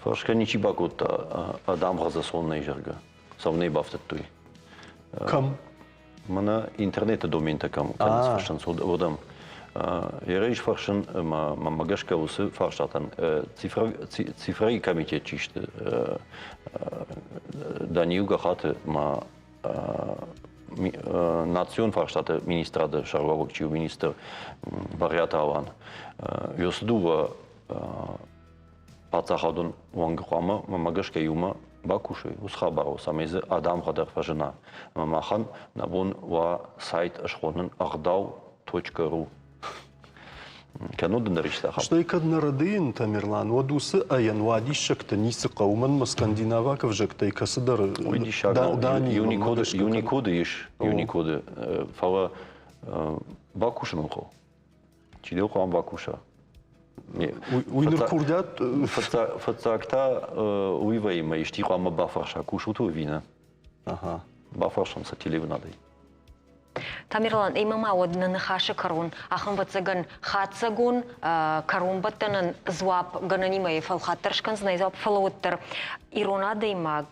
Фӕрсгӕ ничи бакодта, дамгъӕ соннӕй, зӕгъгӕ. Цӕуылнӕ бафтыдтой? Кӕм? Мӕнӕ интернеты доментӕ кӕм кӕнынц фыссынц, уырдӕм. Ерӕ ис фӕрсын, ӕмӕ мӕнмӕ гӕсгӕ уыцы фарстатӕн цифрӕйы комитет чи сты, Даниил Гахаты ма национ фарстаты министрады сӕргълӕууӕг чи у, министр Бӕгъиаты Алан. Уыцы дыууӕ паддзахадон уӕнгы хъуамӕ, мӕнмӕ гӕсгӕ, иумӕ бакусой, уыцы хабарыл, цӕмӕй дзы адӕмгъӕ дӕр фӕзына. Ӕмӕ махӕн нӕ бон уа сайт схонын ӕгъдау.ру. Кӕннод дын дӕр исты ахӕм. Стӕй кӕд нӕ рӕдыйын, Тамерлан, уӕд уыцы ӕйӕн уадиссӕгтӕ ницы хъӕуы. Мӕнмӕ скандинаваг ӕвзӕгтӕй кӕцыдӕр Уый диссаг нӕу. Юникоды ис, Юникоды, фӕлӕ бакусын ыл хъӕуы. Чи дыл хъуамӕ бакуса? Уый ныр курдиат? Фыццаг та уый вӕййы, мӕ исти хъуамӕ бафӕрса, кусут ӕви нӕ. Бафӕрсӕм сӕ телеуынадӕй. Тамерлан, ӕмӕ ма уӕд нӕ ныхасы кӕрон ахӕм ӕвӕццӕгӕн хатдзӕгон кӕронбӕттӕнӕн дзуапп гӕнӕнимӕ фӕлхатт дӕр скӕндзынӕ дзуапп, фӕлӕ уӕддӕр ирон адӕймаг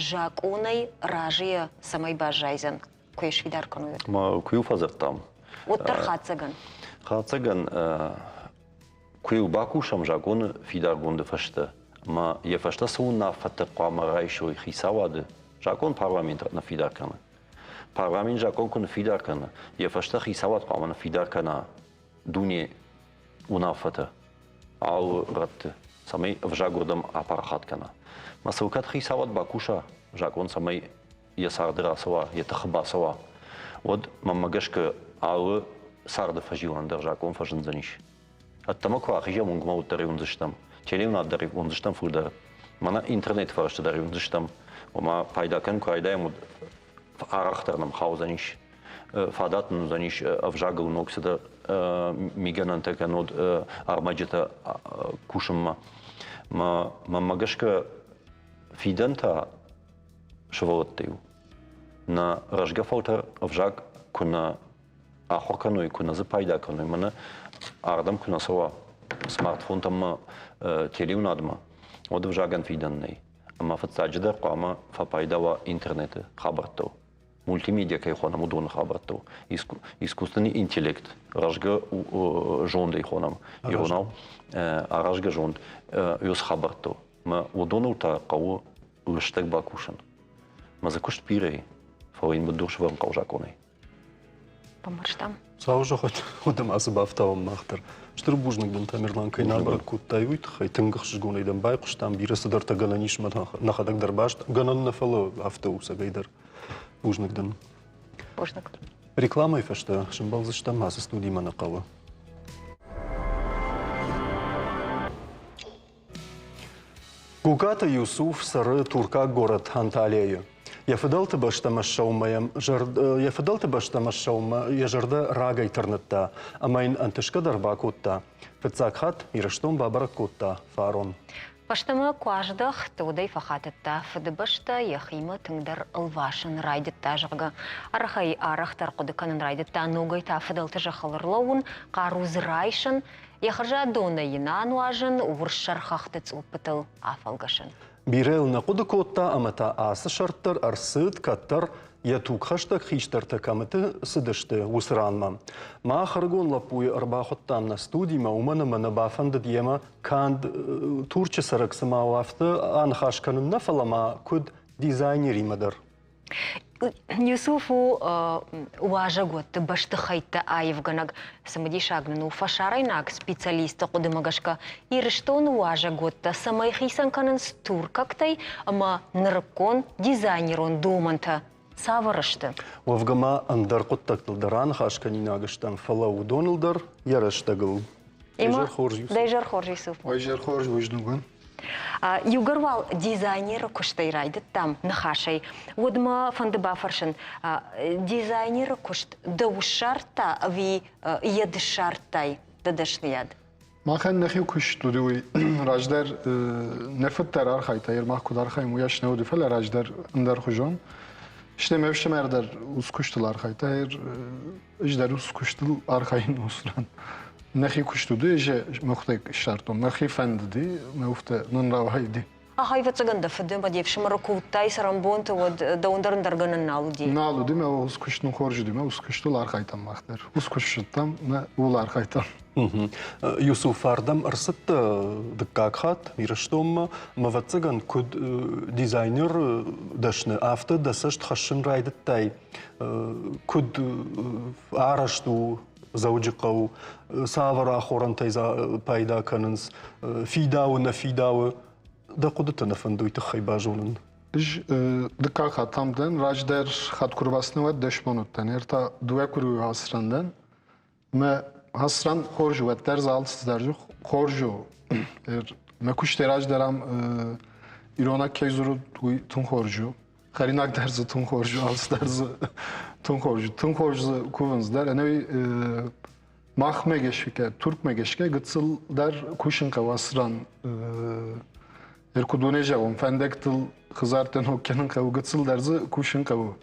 закъонӕй разыйӕ цӕмӕй баззайдзӕн, куы йӕ сфидар кӕной? Ма куы-иу фӕдзырдтам. Уӕддӕр хатдзӕгӕн. Хатдзӕгӕн куы-иу бакусӕм закъоны фидаргонды фӕстӕ, ӕмӕ йӕ фӕстӕ цы уынаффӕтӕ хъуамӕ райсой хицауады, закъон парламент ныффидар кӕны. Парламент закъон куы ныффидар кӕны, йӕ фӕстӕ хицауад хъуамӕ ныффидар кӕна дуне уынаффӕтӕ алы рӕтты, цӕмӕй ӕвзаг уырдӕм апарахат кӕна. Мӕ сыл кӕд хицауад бакуса закъон, цӕмӕй йӕ царды рацӕуа, йӕ тыхы бацӕуа, уӕд, мӕнмӕ гӕсгӕ, алы царды фӕзилӕн дӕр закъон фӕзындзӕнис. Ӕддӕмӕ куы ахизӕм, уынгмӕ уӕддӕр уындзыстӕм, телеуынад дӕр уындзыстӕм фылдӕр, мӕнӕ интернет фӕрӕзты дӕр уындзыстӕм, ома пайда кӕнын куы райдайӕм, уӕд арӕхдӕр нӕм хаудзӕнис, фадат нын уыдзӕнис ӕвзагыл ног цыдӕр мигӕнӕнтӕ кӕннод ӕрмӕджытӕ кусынмӕ. Мӕнмӕ гӕсгӕ фидӕн та сывӕллӕттӕй у. Нӕ рӕзгӕ фӕлтӕр ӕвзаг куы нӕ ахуыр кӕной, куы нӕ дзы пайда кӕной, мӕнӕ ардӕм куы нӕ цӕуа смартфонтӕм ӕмӕ телеуынадмӕ, уӕд ӕвзагӕн фидӕн нӕй. Ӕмӕ фыццаджыдӕр хъуамӕ фӕпайда уа интернеты хабӕрттыл. Мультимедиа кӕй хонӕм, уыдоны хабӕрттыл. Искусственный интеллект, рӕзгӕ зондӕй хонӕм иронау, аразгӕ зонд, уыцы хабӕрттыл. Мӕ уыдоныл та хъӕуы лыстӕг бакусын. Мӕ дзы куыст бирӕ и, фӕлӕ йын бындур сӕвӕрын хъӕуы закъонӕй. Бамбӕрстам. Цау зӕгъӕд, уӕдӕ ма цы бафтауӕм мах дӕр. Стыр бузныг дын, Тамерлан, кӕй нӕ бӕрӕг кодтай, уый тыххӕй. Тынг ӕхсызгонӕй дӕм байхъуыстам, бирӕ цыдӕртӕ гӕнӕн ис нӕхӕдӕг дӕр баст. Гӕнӕн нӕ, фӕлӕ афтӕ у цӕгӕй дӕр. Бузныг дын. Бузныг. Рекламӕйы фӕстӕ сӕмбӕлдзыстӕм ацы студимӕ нӕ хъӕуы. Гугаты Юсуф цӕры туркаг горӕт Анталияйы. Йӕ фыдӕлты бӕстӕмӕ ссӕуынмӕ йӕм йӕ фыдӕлты бӕстӕмӕ ссӕуынмӕ йӕ зӕрдӕ рагӕй тырныдта ӕмӕ йын ӕнтысгӕ дӕр бакодта. Фыццаг хатт Ирыстон бабӕрӕг кодта фарон. Фӕстӕмӕ куы аздӕхт, уӕд ӕй фӕхатыдта, фыдыбӕстӕ йӕхимӕ тынгдӕр ӕлвасын райдыдта, зӕгъгӕ. Арӕхӕй-арӕхдӕр хъуыды кӕнын райдыдта ногӕй та фыдӕлты зӕххыл ӕрлӕууын, хъару дзы райсын, Йӕ хӕрзадонӕй йын ануазын, урссӕр хӕхты цъуппытыл афӕлгӕсын. Бирӕ йыл нӕ хъуыды кодта ӕмӕ та ацы сӕрд дӕр ӕрцыд, кӕддӕр йӕ тугхӕстӕг хистӕртӕ кӕмыты цыдысты, уыцы ранмӕ. Мах ӕрыгон лӕппуйы ӕрбахуыдтам нӕ студимӕ, уымӕн ӕмӕ нӕ бафӕндыд йемӕ канд Турчы цӕрӕг цыма у, афтӕ аныхас кӕнын нӕ, фӕлӕ ма куыд дизайнеримӕ дӕр. Юсуф у уазӕгуӕтты бӕстыхӕйттӕ аивгӕнӕг. Цымыдисаг нын у фӕсарӕйнаг специалистты хъуыдымӕ гӕсгӕ Ирыстоны уазӕгуӕттӕ цӕмӕй хицӕн кӕнынц туркӕгтӕй ӕмӕ нырыккон дизайнерон домӕнтӕ цавӕр сты? Уӕвгӕ ма ӕндӕр хъуыддӕгтыл дӕр аныхас кӕнинаг стӕм, фӕлӕ уыдоныл дӕр йӕ рӕстӕгыл. Изӕр хорз, Юсуф. Дӕ изӕр хорз, Юсуф. Изӕр хорз, бузныг. Иугӕр уал дизайнеры куыстӕй райдыдтам ныхасӕй, уӕд мӕ фӕнды бафӕрсын, дизайнеры куыст дӕу ссардта ӕви йӕ ды ссардтай дӕ дӕсныйад? Махӕн нӕхи куыст уыди уый. Раздӕр нӕ фыд дӕр архайдта, мах куыд архайӕм, уыйас нӕ уыди, фӕлӕ раздӕр ӕндӕрхуызон. Стӕй ме фсымӕр дӕр уыцы куыстыл архайдта, ӕз дӕр уыцы куыстыл архайын уыцы Нӕхи куыст уыди, ӕз мӕхуыдӕг ссардтон. Мӕхи фӕндыди, мӕ уфтӕ нын рауайди. Ах, ӕвӕццӕгӕн дӕ фыды ӕмӕ де фсымӕры куы уыдтай цӕрӕнбонты, уӕд дӕуӕн дӕр ӕндӕр гӕнӕн нал уыди. Нал уыди, мӕ уыцы куыст нын хорз уыди, мӕ уыцы куыстыл архайдтам мах дӕр. Уыцы куыст зыдтам, мӕ ууыл архайдтам. Юсуф, ардӕм ӕрцыдтӕ дыккаг хатт Ирыстонмӕ. Мӕ ӕвӕццӕгӕн, куыд дизайнер дӕсны, афтӕ дӕ цӕст хӕссын райдыдтай, куыд арӕзт у Дзӕуджыхъӕу, цавӕр ахорӕнтӕй пайда кӕнынц, фидауы, нӕ фидауы. Дӕ хъуыдытӕ нӕ фӕнды уый тыххӕй базонын? Ӕз дыккаг хатт ам дӕн, раздӕр хатт куы рбацыдтӕн, уӕд 10 бон уыдтӕн. Ӕртӕ дыууӕ къуырийы ацыран дӕн. Мӕ Асран хорз у, уӕддӕр дзы алцыдӕр хорз у. Мӕ куыстӕй раздӕр ам иронаг кӕй дзурут, уый тынг хорз у. Хӕринаг дӕр дзы тынг хорз у, алцыдӕр дзы тынг хорз у. Тынг хорз дзы кувынц дӕр. Ӕнӕуи махмӕ гӕсгӕ, Туркмӕ гӕсгӕ гыццыл дӕр кусын хъӕуы Асран. Ӕркуыдонӕй зӕгъон, фӕндӕгтыл хызартӕ ног кӕнын хъӕуы, гыццыл дӕр дзы кусын хъӕуы.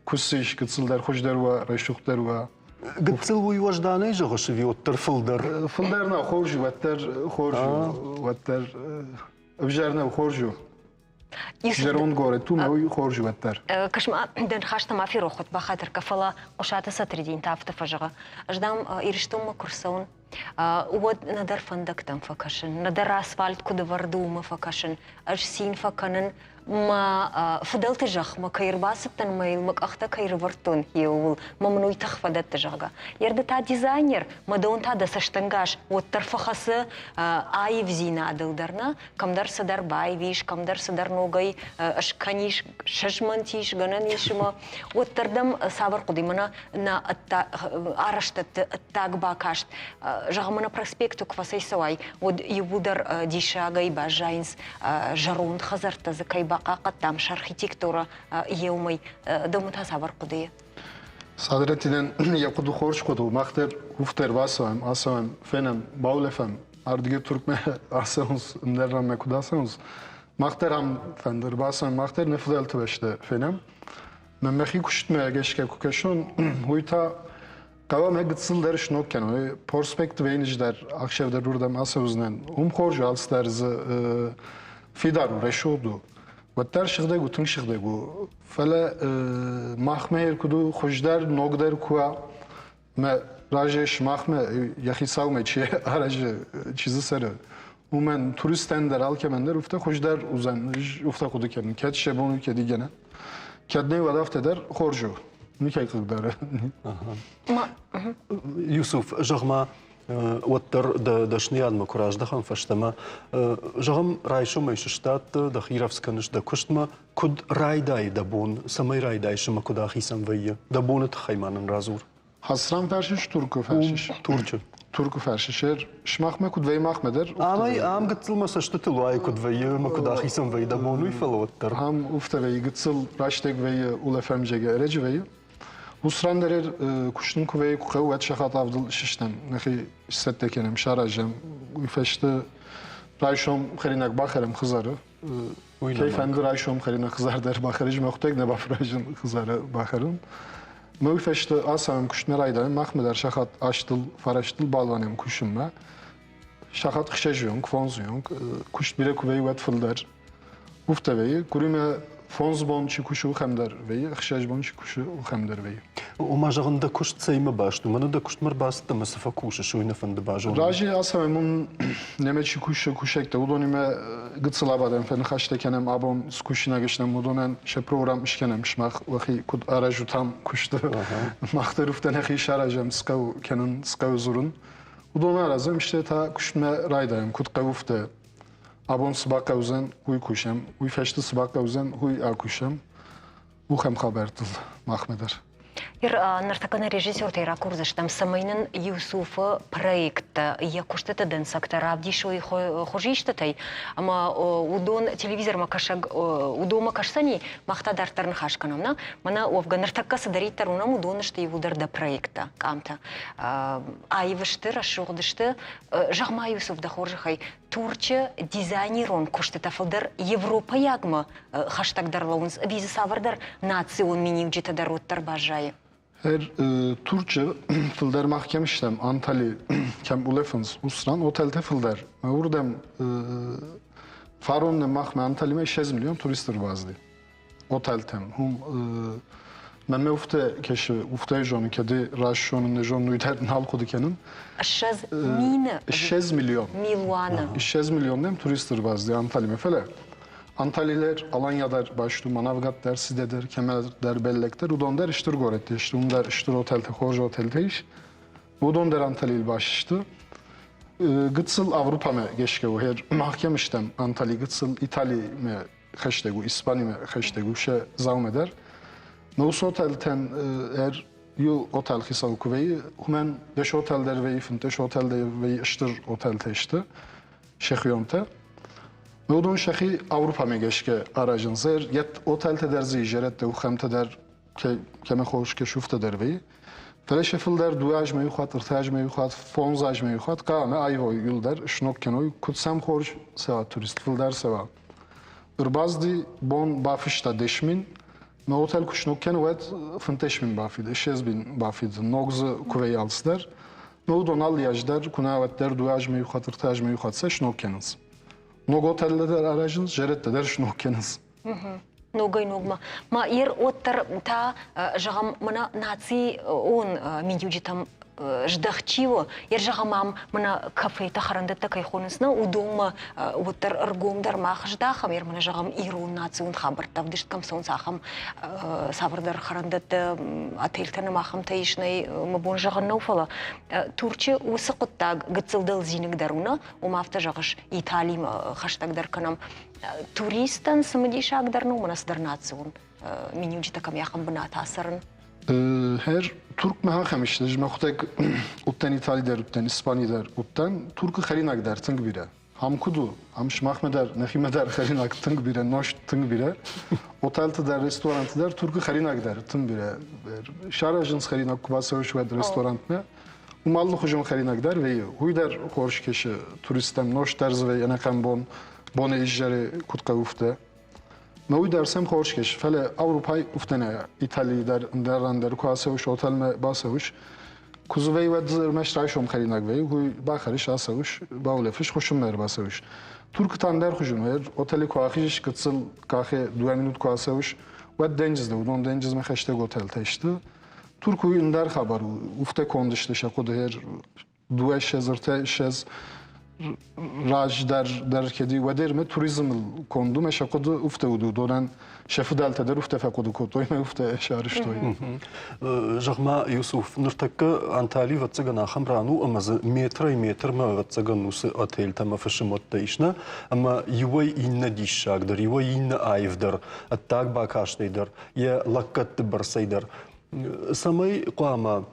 Куы ис, гыццылдӕр хуыздӕр уа, рӕсугъддӕр уа. Гыццыл уый уӕзданӕй зӕгъыс ӕви уӕддӕр фылдӕр? Фылдӕр нӕ, хорз у, уӕддӕр хорз у, уӕддӕр ӕвзӕр нӕу, хорз у. Зӕронд горӕт у, уый хорз у уӕддӕр. Кӕс-ма, дӕ ныхӕстӕ ма ферох уӕд, бахатыр кӕ, фӕлӕ Хъуысаты Сатридин та афтӕ фӕзӕгъы. Ӕз, дам, Ирыстонмӕ куы рцӕуын, уӕд нӕдӕр фӕндӕгтӕм фӕкӕсын, нӕдӕр асфальт куыд ӕвӕрд у, уымӕ фӕкӕсын. Ӕз цин фӕкӕнын, мӕ фыдӕлты зӕхмӕ кӕй ӕрбацыдтӕн ӕмӕ йыл мӕ къӕхтӕ кӕй рывӕрдтон, ууыл мӕ мын уый тых фӕдӕтты, зӕгъгӕ. Ерды та дизайнер, мӕ дон та дӕ цӕстӕнгас уӕддӕр фӕхӕцы аивдзинадыл дӕр, нӕ? Кӕмдӕр цыдӕр баивис, кӕмдӕр цыдӕр ногӕй скӕнис, сызмӕнтис, гӕнӕн ис ӕмӕ уӕддӕр дӕм цавӕр хъуыды мӕнӕ нӕ арӕзтӕдты ӕддаг бакаст, зӕгъӕм, мӕнӕ проспекты куы фӕцӕйцӕуай, уӕд иууылдӕр диссагӕй баззайынц, зӕронд хӕдзӕрттӕ дзы кӕй бахъахъхъӕдтам сӕ архитектурӕ еумӕй. Дӕумӕ та цавӕр хъуыдыйы? Садреттинӕн йӕ хъуыды хорз хъуыды у. Мах дӕр уф дӕр бацӕуӕм, ацӕуӕм, фенӕм, баулӕфӕм. Ардыгӕй Туркмӕ ацӕуынц, ӕндӕр ранмӕ куыд ацӕуынц. Мах дӕр ам фӕнды ӕрбацӕуӕм, мах дӕр нӕ фыдӕлты бӕстӕ фенӕм. Мӕ мӕхи куыстмӕ гӕсгӕ куы кӕсон, уый та хъӕуы мӕ гыццыл дӕр сног кӕнон. Проспект Вейнич дӕр ӕхсӕв дӕр уырдӕм ацӕудзынӕн. Уым хорз у, алцыдӕр дзы фидар у, рӕсугъд у. Уӕддӕр сыгъдӕг у, тынг сыгъдӕг у. Фӕлӕ махмӕ куыд у, хуыздӕр, ногдӕр куы уа, мӕ разӕй сымахмӕ йӕ хицаумӕ чи аразы, чи дзы цӕры, уымӕн туристӕн дӕр алкӕмӕн дӕр уфтӕ хуыздӕр уыдзӕн, уфтӕ хъуыды кӕнын, кӕд сӕ бон у, кӕд игӕнӕ. Кӕд нӕ, уӕд афтӕ дӕр хорз у. Никӕй хъыгдары. Юсуф, зӕгъ-ма, уӕддӕр дӕ дӕсныйадмӕ куы раздӕхӕм фӕстӕмӕ, зӕгъӕм, райсомӕй сыстадтӕ, дӕхи рӕвдз кӕныс дӕ куыстмӕ, куыд райдайы дӕ бон, цӕмӕй райдайыс ӕмӕ куыд ахицӕн вӕййы? Дӕ боны тыххӕй ма нын радзур. Хасран фӕрсыс Туркы фӕрсыс? Турчы. Туркы фӕрсыс. Сымахмӕ куыд вӕййы, махмӕ дӕр? Амӕй ам гыццыл мӕ цӕстытыл уайы куыд вӕййы ӕмӕ куыд ахицӕн вӕййы дӕ бон, уый фӕлӕ уӕддӕр. Ам уфтӕ вӕййы гыццыл рӕстӕг вӕййы улӕфӕм зӕгӕ ӕрӕджы вӕййы. Усран дӕр куыстын куы вӕййы, куы хъӕуы, уӕд сахат авдыл сыстӕм, нӕхи сцӕттӕ кӕнӕм, саразӕм. Уый фӕстӕ райсом хӕринаг бахӕрӕм хӕдзары. Кӕй фӕнды райсом хӕринаг хӕдзар дӕр бахӕрын, мӕ хъуыддаг нӕ бафӕразын хӕдзары бахӕрын. Мӕ уый фӕстӕ ацӕуӕм куыстмӕ райдайӕм, махмӕ дӕр сахат астыл, фарастыл балуанӕм кусынмӕ. Сахат хсӕзы онг, фондзы онг, куыст бирӕ куы вӕййы, уӕд фылдӕр. Уфтӕ вӕййы, куыримӕ фондз бон чи кусы, уыхӕм дӕр вӕййы, ӕхсӕз бон чи кусы, уыхӕм дӕр вӕййы. Ома, зӕгъын, дӕ куыст цӕимӕ баст у? Мӕнӕ дӕ куыстмӕ ӕрбацыдтӕ ӕмӕ цы фӕкусыс, уый нӕ фӕнды базонын. Разы ацӕуӕм уым немӕ чи кусы, кусӕгтӕ, уыдонимӕ гыццыл абадӕм, фӕныхӕстӕ кӕнӕм, абон цы кусинаг стӕм, уыдонӕн сӕ программ скӕнӕм, сымах уӕхи куыд аразут ам куысты. Мах дӕр уфтӕ нӕхи саразӕм, цы хъӕуы кӕнын, цы хъӕуы дзурын. Уыдон аразӕм, стӕй та куыстмӕ райдайӕм, куыд хъӕуы, уфтӕ. Абон цы бахъӕудзӕн, уый кусӕм, уый фӕстӕ цы бахъӕудзӕн, уый акусӕм. Ухӕм хабӕрттыл махмӕ дӕр. Ныртӕккӕ нӕ режиссертӕй ракурдзыстӕм, цӕмӕй нын Юсуфы проекттӕ, йӕ куыстыты дӕнцӕгтӕ равдисой хуызистытӕй, ӕмӕ уыдон телевизормӕ кӕсӕг уыдонмӕ кӕсдзӕни, мах та дарддӕр ныхас кӕнӕм, нӕ? Мӕнӕ уӕвгӕ ныртӕккӕ цыдӕриддӕр уынӕм, уыдон сты иууылдӕр дӕ проекттӕ, къамтӕ. Аив сты, рӕсугъд сты. Зӕгъ-ма, Юсуф, дӕ хорзӕхӕй, Турчы дизайнерон куыстытӕ фылдӕр европӕйагмӕ хӕстӕгдӕр лӕууынц ӕви дзы цавӕрдӕр национ миниуджытӕ дӕр уӕддӕр баззайы? Турчы фылдӕр мах кӕм стӕм, Антали кӕм улӕфынц, уыцы отельтӕ фылдӕр. Уырдӕм фарон махмӕ Анталимӕ 6 миллион турист ӕрбацыди. Отельтӕм. Уым мӕнмӕ уфтӕ кӕсы, уфтӕй зоны, кӕд раст зонын, нӕ зонын, уый дӕр нал хъуыды кӕнын. 20 мины? 20 миллион. Милуаны. 20 миллион нӕм турист ӕрбацыди Анталимӕ. Фӕлӕ Antalyalar Alanya дӕр баст у, Manavgat дӕр, Side дӕр, Kemer дӕр, Bellek дӕр, уыдон дӕр стыр горӕттӕ сты, уым дӕр стыр отельтӕ, хорз отельтӕ ис. Уыдон дӕр Анталийыл баст сты. Гыццыл Авропамӕ гӕсгӕ у, мах кӕм стӕм, Антали гыццыл Италимӕ хӕстӕг у, Испанимӕ хӕстӕг у сӕ дзаумӕ дӕр. Но уыцы отелтӕн ӕр иу отел хицау куы вӕййы, уымӕн дӕс отел дӕр вӕййы, 15 отел дӕр вӕййы, стыр отелтӕ сты, сӕхионтӕ. Уыдон сӕхи Авропамӕ гӕсгӕ аразынц. Йӕ отелтӕ дӕр дзы изӕрӕттӕ, ухӕмтӕ дӕр кӕмӕ хорз кӕсуфтӕ дӕр вӕййы. Фӕлӕ сӕ фылдӕр дыууӕ азмӕ иу хатт, ӕртӕ азмӕ иу хатт, фондз азмӕ иу хатт хъуамӕ аивой иуылдӕр, сног кӕной, куыд сӕм хорз цӕуа турист, фылдӕр цӕуа. Ӕрбацыди бон бафыста 10 000, мӕ отель куы сног кӕны, уӕд 15 000 бафиды, 20 000 бафиды, ног дзы куы вӕййы алцыдӕр. Но уыдон алы аз дӕр, куы нӕ уӕддӕр дыууӕ азмӕ иу хатт, ӕртӕ азмӕ иу хатт сӕ сног кӕнынц. Ног отелтӕ дӕр аразынц, зӕрӕдтӕ дӕр сног кӕнынц. Ногӕй-ногмӕ. Ма ер уӕддӕр та, зӕгъӕм, мӕнӕ национ миниуджытӕм здӕхт чи у, ер зӕгъӕм, ам мӕнӕ кафетӕ, хӕрӕндӕттӕ кӕй хонынц, нӕ, уыдонмӕ уӕддӕр ӕргомдӕр мах здахӕм, ер мӕнӕ зӕгъӕм, ирон национ хабӕрттӕ ӕвдыст кӕм цӕуынц, ахӕм цавӕрдӕр хӕрӕндӕттӕ, отельтӕ нӕм ахӕмтӕ ис, нӕй, мӕ бон зӕгъын нӕу, фӕлӕ Турчы уыцы хъуыддаг гыццыл дӕлдзиныг дӕр у, нӕ? Уым афтӕ зӕгъыс, Италимӕ хӕстӕгдӕр кӕнӕм. Туристӕн цымыдисагдӕр нӕу, мӕнӕ цыдӕр национ миниуджытӕ кӕм ахӕм бынат ацӕрын. Хӕр Туркмӕ ахӕм сты, мӕ хуыдӕг уыдтӕн Итали дӕр уыдтӕн, Испани дӕр уыдтӕн. Туркы хӕринаг дӕр тынг бирӕ. Ам куыд у? Ам сымахмӕ дӕр, нӕхимӕ дӕр хӕринаг тынг бирӕ, нозт тынг бирӕ. Отелты дӕр, ресторанты дӕр Туркы хӕринаг дӕр тынг бирӕ. Саразынц хӕринаг, куы бацӕуыс, уӕд ресторантмӕ. Уым алыхуызон хӕринаг дӕр вӕййы. Уый дӕр хорз кӕсы туристтӕм, нозт дӕр дзы вӕййы ӕнӕхъӕн бон. Боны изӕры куыд хъӕуы, уфтӕ. Мӕ уый дӕр сӕм хорз кӕсы, фӕлӕ Авропайы уфтӕ нӕ, Италийы дӕр, ӕндӕр ран дӕр куы ацӕуыс, отелмӕ бацӕуыс, куы дзы вӕййы, уӕд дзы ӕрмӕст райсом хӕринаг вӕййы, уый бахӕрыс, ацӕуыс, баулӕфыс, хуыссынмӕ ӕрбацӕуыс. Туркы та ӕндӕр хуызӕн у, отелы куы ахизыс, гыццыл къахе дыууӕ минут куы ацӕуыс, уӕд денджыз дӕ, уыдон денджызмӕ хӕстӕг отелтӕ сты. Турк уый ӕндӕр хабар у, уфтӕ конд сты сӕ хъуыды дыууӕ ссӕдз, ӕртӕ ссӕдз раздӕр дӕр кӕд уӕдӕр ме туризмыл конд у, мӕ сӕ хъуыды уфтӕ уыд, уыдонӕн сӕ фыдӕлтӕ дӕр уфтӕ фӕхъуыды кодтой, мӕ уфтӕ сарӕзтой. Зӕгъ-ма, Юсуф, ныртӕккӕ Антали, ӕвӕццӕгӕн, ахӕм ран у, ӕмӕ дзы метрӕй метрмӕ, ӕвӕццӕгӕн, уыцы отельтӕ ӕмӕ фысымуӕттӕ ис, нӕ? Ӕмӕ иуӕй иннӕ диссагдӕр, иуӕй иннӕ аивдӕр, ӕддаг бакастӕй дӕр, йӕ лӕггӕдты бӕрцӕй дӕр. Цӕмӕй хъуамӕ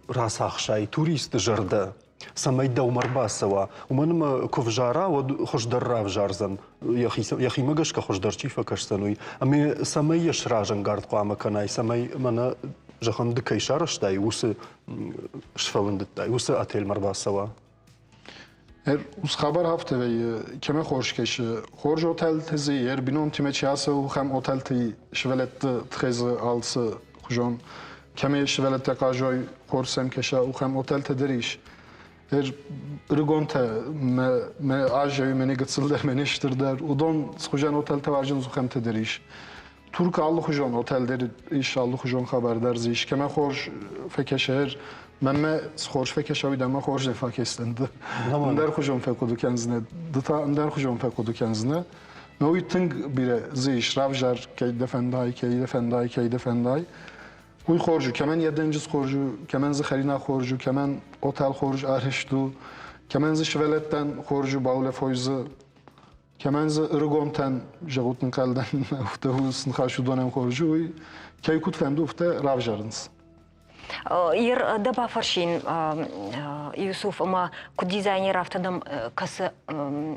рацахсай туристы зӕрдӕ, цӕмӕй дӕумӕ ӕрбацӕуа, уымӕн ӕмӕ куы взара, уӕд хуыздӕр равзардзӕн, йӕхимӕ гӕсгӕ хуыздӕр чи фӕкӕсдзӕн, уый. Ӕмӕ цӕмӕй йӕ сразӕнгард хъуамӕ кӕнай, цӕмӕй мӕнӕ, зӕгъӕм, ды кӕй сарӕзтай, уыцы сфӕлындыдтай, уыцы отельмӕ ӕрбацӕуа. Ус хабар афтӕ вӕййы, кӕмӕ хорз кӕсы, хорз отелты дзы, йе рбинонтимӕ чи ацӕуы, ахӕм отелты сывӕллӕтты тыххӕй дзы алцы хуызон. Кӕмӕ сывӕллӕттӕ хъазой, хорз сӕм кӕса, ахӕм отелтӕ дӕр ис. Ӕрыгонтӕ мӕ мӕ азӕй мӕ не гыццылдӕр, мӕ не стырдӕр, уыдон цыхуызӕн отелтӕ уарзынц, ахӕмтӕ дӕр ис. Турк алыхуызон отель дӕр ис, алыхуызон хабар дӕр дзы ис. Кӕмӕ хорз фӕкӕса, мӕнмӕ цы хорз фӕкӕса, уый дӕмӕ хорз нӕ фӕкӕсдзӕн. Ды ӕндӕрхуызон фӕхъуыды кӕндзынӕ, ды та ӕндӕрхуызон фӕхъуыды кӕндзынӕ. Но уый тынг бирӕ дзы ис, равзар, кӕй дӕ фӕндай, кӕй дӕ фӕндай, кӕй дӕ фӕндай. Уый хорз у, кӕмӕн йӕ денджыз хорз у, кӕмӕн дзы хӕринаг хорз у, кӕмӕн отел хорз арӕзт у, кӕмӕн дзы сывӕллӕттӕн хорз у, баулӕфой дзы. Кӕмӕн дзы ӕрыгонтӕн зӕгъут ӕнхъӕлдӕн, афтӕ ныхас уыдонӕн хорз у, уый кӕй куыд фӕнды, афтӕ равзарынц. Ер дӕ бафӕрсин, Юсуф, ӕмӕ куыд дизайнер, афтӕ дӕм кӕцы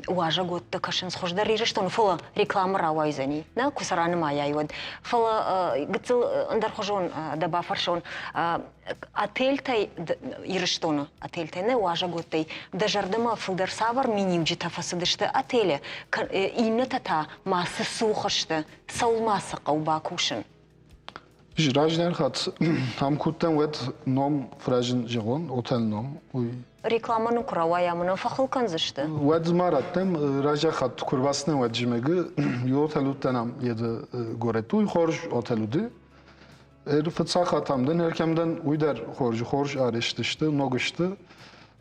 уазӕгуӕттӕ кӕсынц хуыздӕр Ирыстоны, фӕлӕ реклама рауайдзӕни, нӕ, куы сӕ ранымайай, уӕд. Фӕлӕ гыццыл ӕндӕрхуызон дӕ бафӕрсон, отельтӕй Ирыстоны отельтӕй нӕ уазӕгуӕттӕй дӕ зӕрдӕмӕ фылдӕр цавӕр миниуджытӕ фӕцыдысты отелы, иннӕтӕ та ма цы цух сты, цӕуыл ма цы хъӕуы бакусын? Раздӕр хатт ам куыдтӕн, уӕд ном фрӕзын зӕгъон, отель ном, уый. Реклама нын куы рауайа, мын фӕхыл кӕндзысты. Уӕд ма раттӕм, раздӕр хатт куы рбацыдтӕн, уӕд зымӕгы иу отель уыдтӕн ам еды горӕты, уый хорз отель уыди. Фыццаг хатт ам дӕн, ӕркӕм дӕн, уый дӕр хорз, хорз арӕзт сты, ног сты.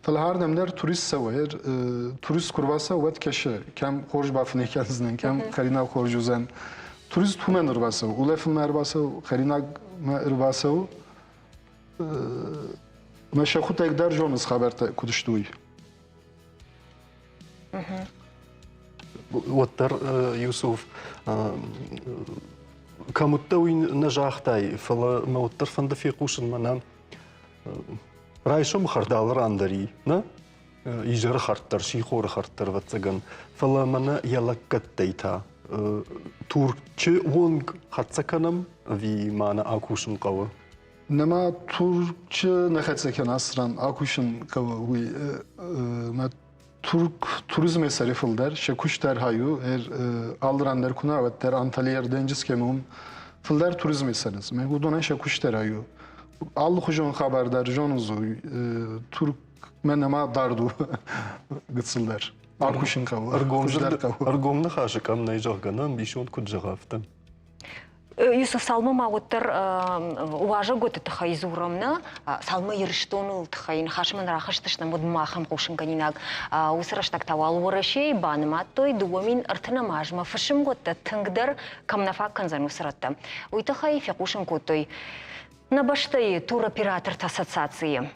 Фӕлӕ ардӕм дӕр турист цӕуы, турист куы рбацӕуы, уӕд кӕсы, кӕм хорз бафынӕй кӕндзынӕн, кӕм хӕринаг хорз уыдзӕн. Турист уымӕн ӕрбацӕуы, улӕфынмӕ ӕрбацӕуы, хӕринагмӕ ӕрбацӕуы. Мӕ сӕхуыдтӕг дӕр зонынц хабӕрттӕ куыд сты, уый. Уӕддӕр, Юсуф, кӕм уыдтӕ, уый нӕ загътай, фӕлӕ мӕ уӕддӕр фӕнды фехъусын мӕнӕ райсомы хӕрд алы ран дӕр и, нӕ? Изӕры хӕрд дӕр, сихоры хӕрд дӕр, ӕвӕццӕгӕн. Фӕлӕ мӕнӕ йӕ лӕггӕдтӕй та Турчы онг хӕццӕ кӕнӕм ӕви ма нӕ акусын хъӕуы? Нӕма Турчы нӕ хӕццӕ кӕн ацы ран акусын хъӕуы, уый мӕ Турк туризмӕ сӕри фылдӕр, сӕ куыст дӕр хай у, алы ран дӕр куы нӕ, уӕддӕр Анталийы ӕрдӕнджыз кӕм уым фылдӕр туризмӕ цӕрынц. Мӕ уыдонӕн сӕ куыст дӕр хай у. Алыхуызон хабар дӕр зонынц, Туркмӕ нӕма дард у гыццыл дӕр. Акусын хъӕуы. Ӕргом ныхасы къӕм нӕй, зӕгъгӕ, нӕ ӕмбисонд куыд зӕгъа, афтӕ. Юсуф, цалынмӕ ма уӕддӕр уазӕгуаты тыххӕй дзурӕм, нӕ, цалынмӕ Ирыстоныл тыххӕй ныхасмӕ нӕ рахызтыстӕм, уӕд махӕн хъусынгӕнинаг. Уыцы рӕстӕг та уал Уӕрӕсейы банымадтой 2030 азмӕ фысымуӕттӕ тынгдӕр кӕм нӕ фаг кӕндзӕн, уыцы рӕттӕ. Уый тыххӕй фехъусын кодтой нӕ бӕстӕйы туроператорты ассоциацийы.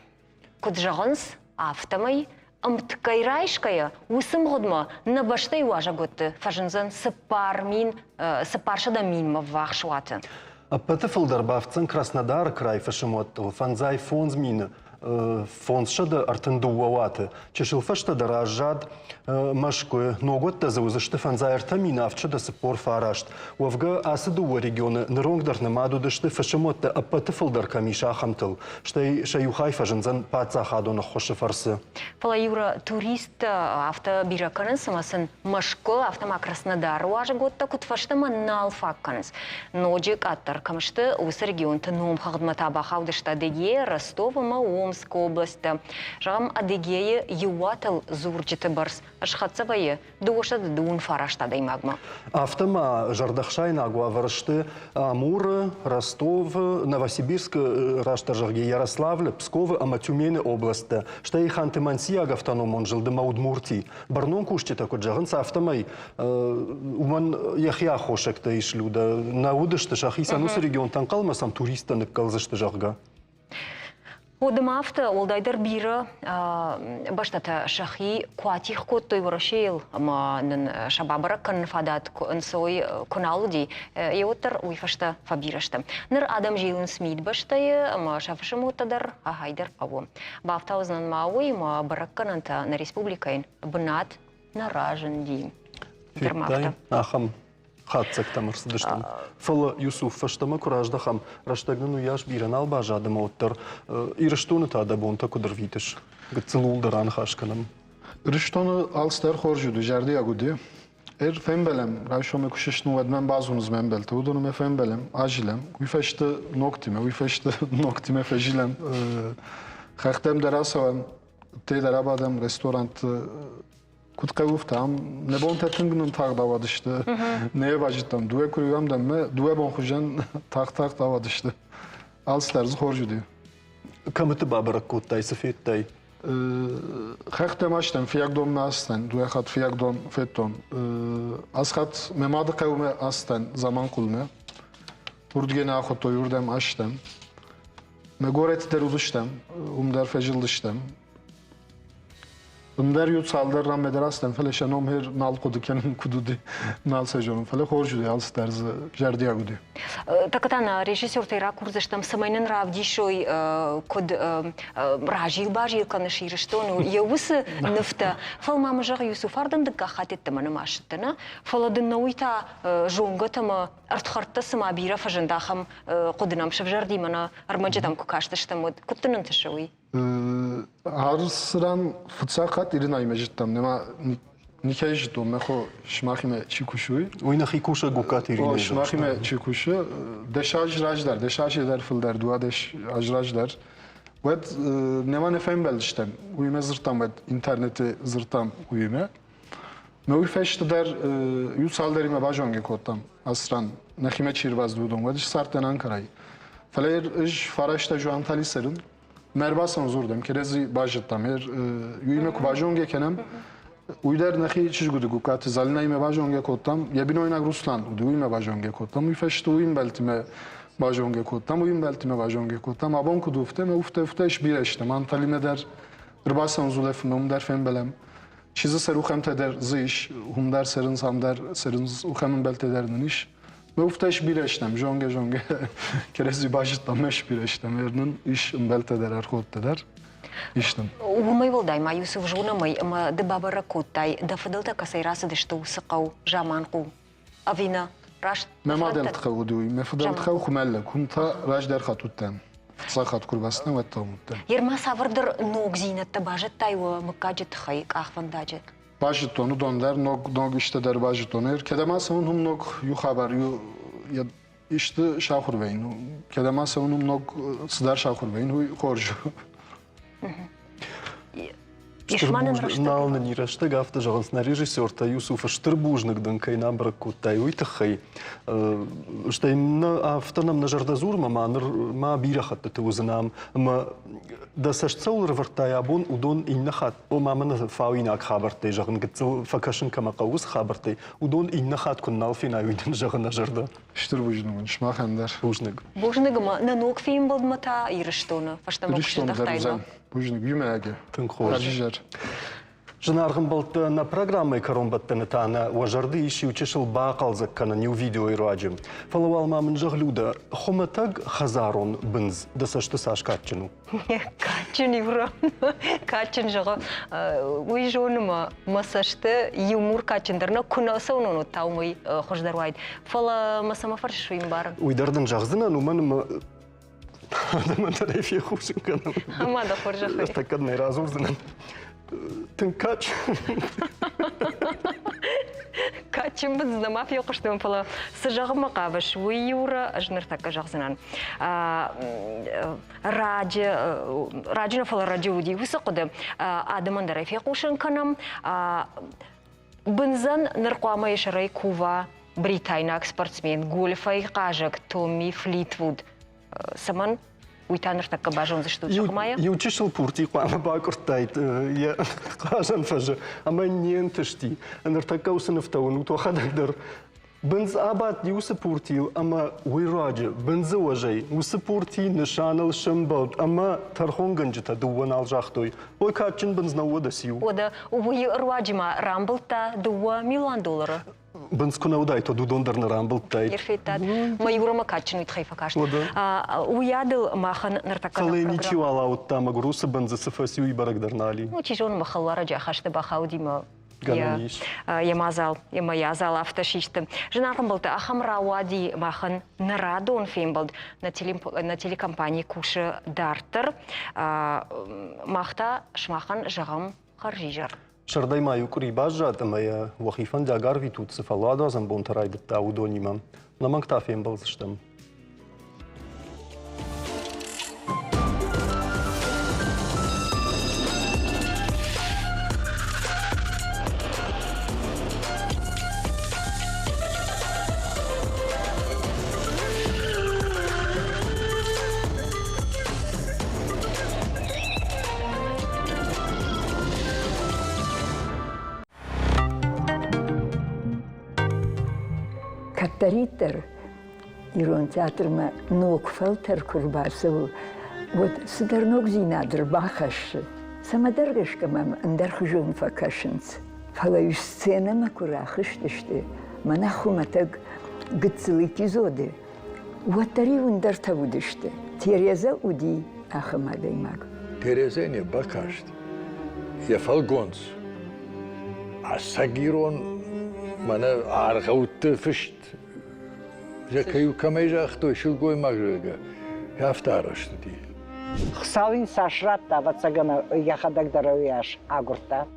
Куыд зӕгъынц, афтӕмӕй ӕмткӕй райсгӕйӕ уыцы мгъуыдмӕ нӕ бӕстӕйы уазӕгуӕтты фӕзындзӕн 4400 минмӕ ввахс уаты. Ӕппӕты фылдӕр бафтдзӕн Краснодары край фысымуӕттыл 55 532 уаты. Чысыл фӕстӕдӕр аззад Мӕскуы. Ногуӕттӕ дзы уыдзысты 53 749. Уӕвгӕ, ацы дыууӕ регионы ныронг дӕр нымад уыдысты фысымуӕттӕ ӕппӕты фылдӕр кӕм ис, ахӕмтыл. Стӕй сӕ иу хай фӕзындзӕн паддзахадон ӕххуысы фӕрцы. Фӕлӕ иу туристтӕ афтӕ бирӕ кӕнынц, ӕмӕ сын Мӕскуы, афтӕ ма Краснодары уазӕгуӕттӕ куыд фӕстӕмӕ нал фаг кӕнынц. Ноджы къаддӕр кӕм сты, уыцы регионты номхыгъдмӕ та бахаудысты Адыгея, Ростов ӕмӕ Омскы областтӕ. Зӕгъӕм, Адыгейы иу уатыл дзурджыты бӕрц схӕццӕ вӕййы 229 адӕймагмӕ. Афтӕ ма зӕрдӕхсаинаг уавӕр сты Амуры, Ростовы, Новосибирскы, растдӕр зӕгъгӕ, Ярославлы, Псковы ӕмӕ Тюмены облӕсттӕ, стӕй Ханты-Мансийаг автономон зылды ӕмӕ Удмуртий. Бӕрнон кусджытӕ куыд зӕгъынц, афтӕмӕй уымӕн йӕхи аххосӕгтӕ ис, Людӕ. Нӕ уыдысты сӕхицӕн уыцы регионтӕ ӕнхъӕлмӕ сӕм туристтӕ ныккӕлдзысты, зӕгъгӕ. Уӕдмӕ афтӕ уӕлдайдӕр бирӕ бӕстӕтӕ сӕхи куы атигъ кодтой Уӕрӕсейыл ӕмӕ нын сӕ бабӕрӕг кӕныны фадат куы ӕнцой куы нал уыди, еуӕддӕр уый фӕстӕ фӕбирӕ сты. Ныр адӕм зилынц мидбӕстӕйы ӕмӕ сӕ фысымуӕттӕ дӕр ахайдӕр хъӕуы. Бафтаудзынӕн ма уый, ӕмӕ бӕрӕггӕнӕнтӕ нӕ республикӕйӕн бынат нӕ разынди. Федтай, ахӕм хатдзӕгтӕм ӕрцыдыстӕм. Фӕлӕ, Юсуф, фӕстӕмӕ куы раздӕхӕм, рӕстӕг нын уыйас бирӕ нал баззад ӕмӕ уӕддӕр Ирыстоны та дӕ бонтӕ куыд ӕрвитыс? Гыццыл ууыл дӕр аныхас кӕнӕм. Ирыстоны алцыдӕр хорз уыди, зӕрдиаг уыди. Эр фембӕлӕм, райсомӕй куы сыстын, уӕд мӕм базонынц мӕ ӕмбӕлттӕ. Уыдонмӕ фембӕлӕм, азилӕм. Уый фӕстӕ ногтимӕ, уый фӕстӕ ногтимӕ фӕзилӕм. Хӕхтӕм дӕр ацӕуӕм, те дӕр абадӕм ресторанты. Куыд хъӕуы, ам нӕ бонтӕ тынг нын тагъд ауадысты. Нӕ базыдтам, дыууӕ къуыри ам дӕн, мӕ дыууӕ бон хуызӕн тагъд-тагъд ауадысты. Алцыдӕр дзы хорз уыди. Кӕмыты бабӕрӕг кодтай, цы федтай? Хӕхтӕм астӕн, Фыййагдонмӕ ацыдтӕн, дыууӕ хатт Фыййагдон федтон. Ацы хатт мӕ мады хъӕумӕ ацыдтӕн Заманхъулмӕ. Уырдыгӕй нӕ ахуыдтой, уырдӕм астӕн. Мӕ горӕты дӕр уыдыстӕм, уым дӕр фӕзылдыстӕм. Ӕндӕр иу цалдӕр ранмӕ дӕр ацыдтӕн, фӕлӕ сӕ ном нал хъуыды кӕнын, куыд уыди, нал сӕ зонын. Фӕлӕ хорз уыди, алцыдӕр дзы зӕрдиаг уыди. Так та нӕ режиссертӕй ракурдзыстӕм, цӕмӕй нын равдисой, куыд разил-базил кӕныс Ирыстоны йӕ уыцы нывтӕ. Фӕлӕ ма мын зӕгъ, Юсуф, ардӕм дыккаг хатт йеддӕмӕ нӕма ссыдтӕ, нӕ? Фӕлӕ дын нӕ уый та зонгӕтӕ ӕмӕ ӕрдхӕрдтӕ цыма бирӕ фӕзынд, ахӕм хъуыды нӕм сӕвзӕрди, мӕнӕ ӕрмӕджытӕм куы кастыстӕм, уӕд. Куыд дын ӕнтысы уый? Арсран фыццаг хатт Иринӕимӕ зыдтам, нема никӕй зыдтон, мӕ хо сымахимӕ чи кусы, уый. Уый нӕхи кусӕг Гугкаты Иринӕ. О, сымахимӕ чи кусы, 10 азы раздӕр, 10 азы дӕр фылдӕр, 12 азы раздӕр. Уӕд нема нӕ фембӕлдыстӕм, уыимӕ дзырдтам, уӕд интернеты дзырдтам уыимӕ. Мӕ уый фӕстӕ дӕр иу цалдӕримӕ базонгӕ кодтам Асран, нӕхимӕ чи ӕрбацыд, уыдон. Уӕд ссардтӕн Анкарайы. Фӕлӕ ӕз фараст азы Антали цӕрын. Мӕ ӕрбацӕуын дзурдӕм, кӕрӕдзи базыдтам. Уыимӕ куы базонгӕ кӕнӕм, уый дӕр нӕхи чызг уыд Гугкаты Залинӕимӕ базонгӕ кодтам. Йӕ бинойнаг Руслан уыд, уыимӕ базонгӕ кодтам. Уый фӕстӕ уый ӕмбӕлттимӕ базонгӕ кодтам, уый ӕмбӕлттимӕ базонгӕ кодтам. Абон куыд уфтӕ, ӕмӕ уфтӕ-уфтӕ сбирӕ стӕм. Анталимӕ дӕр ӕрбацӕуын зулӕфынмӕ, уым дӕр фембӕлӕм. Чи дзы цӕры, ухӕмтӕ дӕр дзы ис, уым дӕр цӕрынц, ам дӕр цӕрынц, ухӕм ӕмбӕлттӕ дӕр нын ис. Мӕ уфтӕ сбирӕ стӕм, зонгӕ-зонгӕ кӕрӕдзи базыдтам, мӕ сбирӕ стӕм. Нын ис ӕмбӕлттӕ дӕр, ӕрхуыдтӕ дӕр. Ис нын. Уымӕй уӕлдай ма Юсуф зонӕм ӕй, ӕмӕ ды бабӕрӕг кодтай, дӕ фыдӕлтӕ кӕцӕй рацыдысты уыцы хъӕу Заманхъул. Ӕви нӕ? Раст? Мӕ мадӕлты хъӕу уыди уый. Мӕ фыдӕлты хъӕу Хуымӕллӕг. Уым та раздӕр хатт уыдтӕн. Фыццаг хатт куы рбацыдтӕн, уӕд та уым уыдтӕн. Ерма цавӕрдӕр ногдзинӕдтӕ базыдтай уӕ мыггаджы тыххӕй къахвӕндаджы? Базыдтон уыдон дӕр, ног, ног исты дӕр базыдтон. Кӕдӕм ацӕуын, уым ног иу хабар, иу исты сахуыр вӕййын. Кӕдӕм ацӕуын, уым ног цыдӕр сахуыр вӕййын, уый хорз у. Стыр бузныг, нал нын и рӕстӕг, афтӕ зӕгъынц нӕ режиссертӕ. Юсуф, стыр бузныг дын, кӕй нӕ бӕрӕг кодтай, уый тыххӕй. Стӕй нӕ афтӕ нӕм нӕ зӕрдӕ дзурмӕ ма ныр ма бирӕ хӕттыты уыдзынӕм ӕмӕ дӕ цӕст цӕуыл ӕрӕвӕрдтай абон, уыдон иннӕ хатт, ома мӕнӕ фауинаг хабӕрттӕй зӕгъын, гыццыл фӕкӕсын кӕмӕ хъӕуы, уыцы хабӕрттӕй, уыдон иннӕ хатт куы нал фенай, уый дын зӕгъы нӕ зӕрдӕ. Стыр бузныг уын сымахӕн дӕр. Бузныг. Бузныг ӕмӕ нӕ ног фембӕлдмӕ та Ирыстоны фӕстӕмӕ куы сыздӕхтай. Бузныг, иумӕйагӕй. Тынг хорз. Хӕрзизӕр. Зынаргъ ӕмбӕлттӕ, нӕ программӕйы кӕронбӕттӕны та нӕ уӕ зӕрды ис иу чысыл бахъӕлдзӕг кӕнын иу видеойы руаджы. Фӕлӕ уал ма мын зӕгъ, Людӕ, хуымӕтӕг хӕдзарон бындз дӕ цӕсты цас кадджын у? Кадджын иу кадджын зӕгъы, уый зоны мӕ, мӕ цӕсты иу мур кадджындӕр нӕ куы нӕ цӕуынон уыд, та уымӕй хуыздӕр уаид. Фӕлӕ мӕ цӕмӕ фӕрсыс, уый ӕмбарын. Уый дӕр дын зӕгъдзынӕн, уымӕн ӕмӕ адӕмӕн дӕр ӕй фехъусын кӕнӕм. Ӕмӕ дӕ хорзӕхӕй. Ӕртӕккӕ нӕ радзурдзынӕн. Тынг кадджын. Кадджын бындз нӕма фехъуыстон, фӕлӕ цы зӕгъынмӕ хъавыс, уый иурӕ ӕз ныртӕккӕ зӕгъдзынӕн. Раджы, раджы нӕ, фӕлӕ раджы уыди уыцы хъуыды, адӕмӕн дӕр ӕй фехъусын кӕнӕм. Бындзӕн ныр хъуамӕ йӕ сӕрӕй кува бритайнаг спортсмен, гольфӕй хъазӕг Томми Флитвуд. Цӕмӕн? Уый та ныртӕккӕ базондзыстут, зӕгъ-ма Иу чысыл пурти хъуамӕ бакъуырдтаид йӕ хъазӕн фӕзы ӕмӕ не нтысти. Ныртӕккӕ уыцы нывтӕ уынут уӕхӕдӕг дӕр. Бындз абадти уыцы пуртийыл ӕмӕ уый руаджы бындзы уӕзӕй уыцы пурти нысаныл сӕмбӕлд ӕмӕ тӕрхонгӕнджытӕ дыууӕ нал загътой. Ой, кадджын бындз нӕу уӕдӕ циу? Уӕдӕ уый руаджы ма рамбылдта 2 милуан доллары. Бындз куы нӕ уыдаид, уӕд уыдон дӕр нӕ рамбылдтаид. Федтат, Маюрамӕ кадджын уый тыххӕй фӕкаст. Уыйадыл махӕн ныртӕккӕ Фӕлӕ ничиуал ауыдта, мӕгуыр уыцы бындзы цы фӕци, уый бӕрӕг дӕр нал и. Ну, чи зоны, мӕ хӕлуарӕджы ахӕсты бахауди мӕ йӕ мадзал, ӕмӕ йӕ адзал афтӕ систы. Зынаргъ ӕмбӕлттӕ, ахӕм рауади махӕн нӕ радон фембӕлд нӕ телекомпани кусы дарддӕр. Мах та сымахӕн зӕгъӕм хӕрзизӕр. Сӕрдӕй ма иу къуыри баззад ӕмӕ йӕ уӕхи фӕндиаг арвитут, цы фӕлладуадзӕн бонтӕ райдыдта, уыдонимӕ. Нӕмӕнг та фембӕлдзыстӕм. Кӕддӕриддӕр ирон театрмӕ ног фӕлтӕр куы рбацӕуы, уӕд цыдӕр ногдзинад ӕрбахӕссы. Цӕмӕдӕр гӕсгӕ мӕм ӕндӕрхуызон фӕкӕсынц. Фӕлӕ-иу сценӕмӕ куы рахызтысты, мӕнӕ хуымӕтӕг гыццыл эпизоды, уӕддӕр-иу ӕндӕртӕ уыдысты. Терезӕ уыди ахӕм адӕймаг. Терезӕ не бакаст йӕ фӕлгонц. Ӕцӕг ирон мӕнӕ аргъӕутты фыст кӕй кӕмӕй загътой сылгоймаг, зӕгъгӕ, афтӕ арӕзт уыди. Хуыцау ын цас радта, ӕвӕццӕгӕн, йӕхӕдӕг дӕр уыйас агуырдта.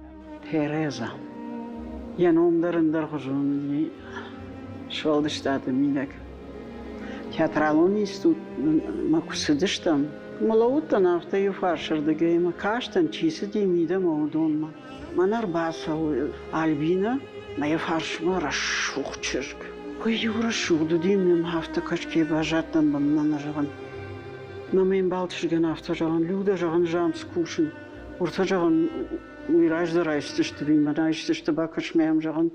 Тереза. Йӕ ном дӕр ӕндӕрхуызон уыди сфӕлдыстады мидӕг. Театралон институтмӕ куы цыдыстӕм, ӕмӕ лӕууыдтӕн афтӕ иу фарсырдыгӕй ӕмӕ кастӕн, чи цыди мидӕмӕ, уыдонмӕ. Мӕнӕ ӕрбацӕуы Альбинӕ, мӕ йӕ фарсмӕ рӕсугъд чызг. Уый иу рӕсугъд уыди, мемӕ афтӕ кӕсгӕ баззадтӕн, мӕнӕ зӕгъын. Мӕ ме мбал чызгӕн афтӕ зӕгъын, Людӕ, зӕгъын, зам скусын. Уыртӕ, зӕгъын, уый раздӕр айсдзысты, мӕн айсдзысты, бакӕс мӕм, зӕгъын.